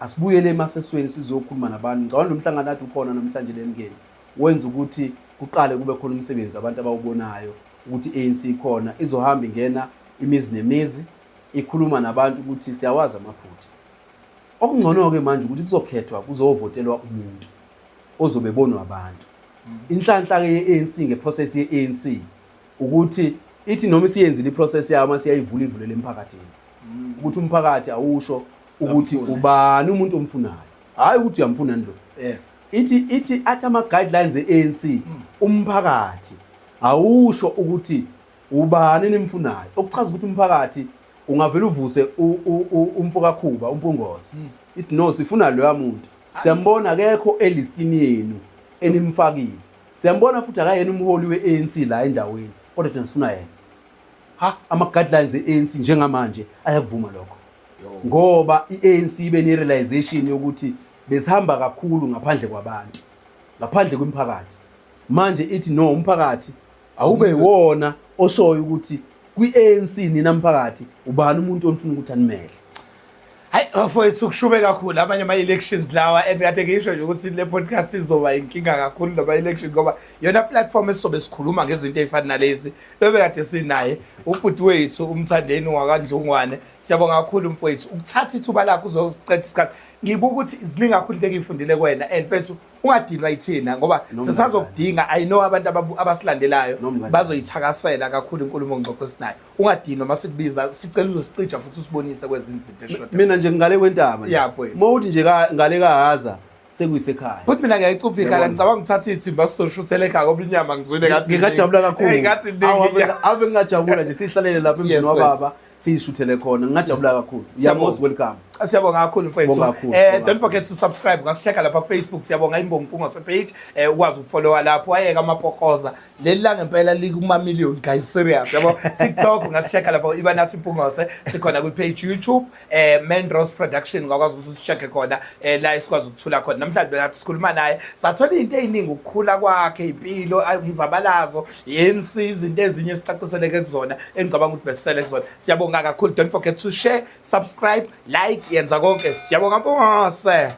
Asibuyele emasesweni sizokhuluma nabantu. Ngicabanga lo mhlangano ade ukhona namhlanje le mngeni wenza ukuthi kuqale kube khona umsebenzi abantu abawubonayo ukuthi i-ANC ikhona izohamba ingena imizi nemizi ikhuluma nabantu ukuthi siyawazi amaphutha. Okungcono-ke manje ukuthi kuzokhethwa kuzovotelwa umuntu ozobe ebonwa abantu. Inhlanhla-ke ye-ANC ngeprocess ye-ANC ukuthi ithi noma isiyenzile iprocess yayo uma siyayivula ivulele emphakathini ukuthi umphakathi awusho ukuthi ubani umuntu omfunayo hhayi ukuthi uyamfuna lo. Ithi athi ama-guidelines e-ANC umphakathi awusho ukuthi ubani enimfunayo, okuchaza ukuthi umphakathi ungavele uvuse umfokakhuba uMpungose ithi no, sifuna loya muntu, siyambona akekho elistini yenu enimfakile, siyambona futhi akayena umholi we-ANC la endaweni, kodwa thina sifuna yena. Ha. Ama-guidelines e-ANC njengamanje ayakuvuma lokho ngoba i-ANC ibe ne-realization yokuthi besihamba kakhulu ngaphandle kwabantu, ngaphandle kwemiphakathi. Manje ithi no, umphakathi awube iwona oshoyo ukuthi kwi-ANC nina mphakathi ubani umuntu onifuna ukuthi animele. Hayi bafowethu, kushube kakhulu amanye ama-elections lawa, and kade ngisho nje ukuthi le podcast izoba inkinga kakhulu nama-election ngoba yona platform esizobe sikhuluma ngezinto ey'fana nalezi. Bebe kade sinaye ubhuti wethu uMthandeni wakaNdlungwane. Siyabonga kakhulu mfowethu ukuthatha ithuba lakho uzosiqeda isikhathi. Ngibuka ukuthi ziningi kakhulu into engiyifundile kuwena, and mfethu ungadinwa yithina ngoba Noma sisazokudinga. I know abantu abasilandelayo Noma kanjani. bazoyithakasela kakhulu inkulumo ngxoxo esinayo. Ungadinwa masikubiza, sicela uzosicija futhi usibonise kwezinye izinto esishoda. Mina nje ngale kwentaba nje. Yeah, mfowethu. Uma uthi nje ngale kaHaza sekuyisekhaya. Futhi mina ngiyayicupha ikhala, Yabona. ngicabanga ukuthatha ithimba sizoshuthela ekhaya ngoba inyama ngizwile ngathi Ngingajabula iningi. kakhulu. Hey, ngathi iningi Awu, inyama. ave ngingajabula nje sihlalele lapha emzini wababa siyishuthele khona. Ngingajabula kakhulu. You are Siyabonga. most welcome. Siyabonga kakhulu mfowethu. Sibonga kakhulu, sibonga Don't forget to subscribe. Ungasi-check-a lapha ku Facebook. Siyabonga Imbongi Mpungose page. Ukwazi ukufollowa lapho. Wayeka amapokoza. Leli la ngempela likuma million guys, serious. Yabo TikTok ungasi-check-a lapho Ibanathi Mpungose. Sikhona kwi page YouTube Mendros Production, ungakwazi ukuthi usi-check khona la esikwazi ukuthula khona. Namhlanje bekathi sikhuluma naye sathola izinto eziningi, ukukhula kwakhe, impilo, umzabalazo, yensi izinto ezinye esicaciseleke kuzona engicabanga ukuthi besisele kuzona. Siyabonga kakhulu. Don't forget to share, subscribe, like, yenza konke. Siyabonga Mpungose.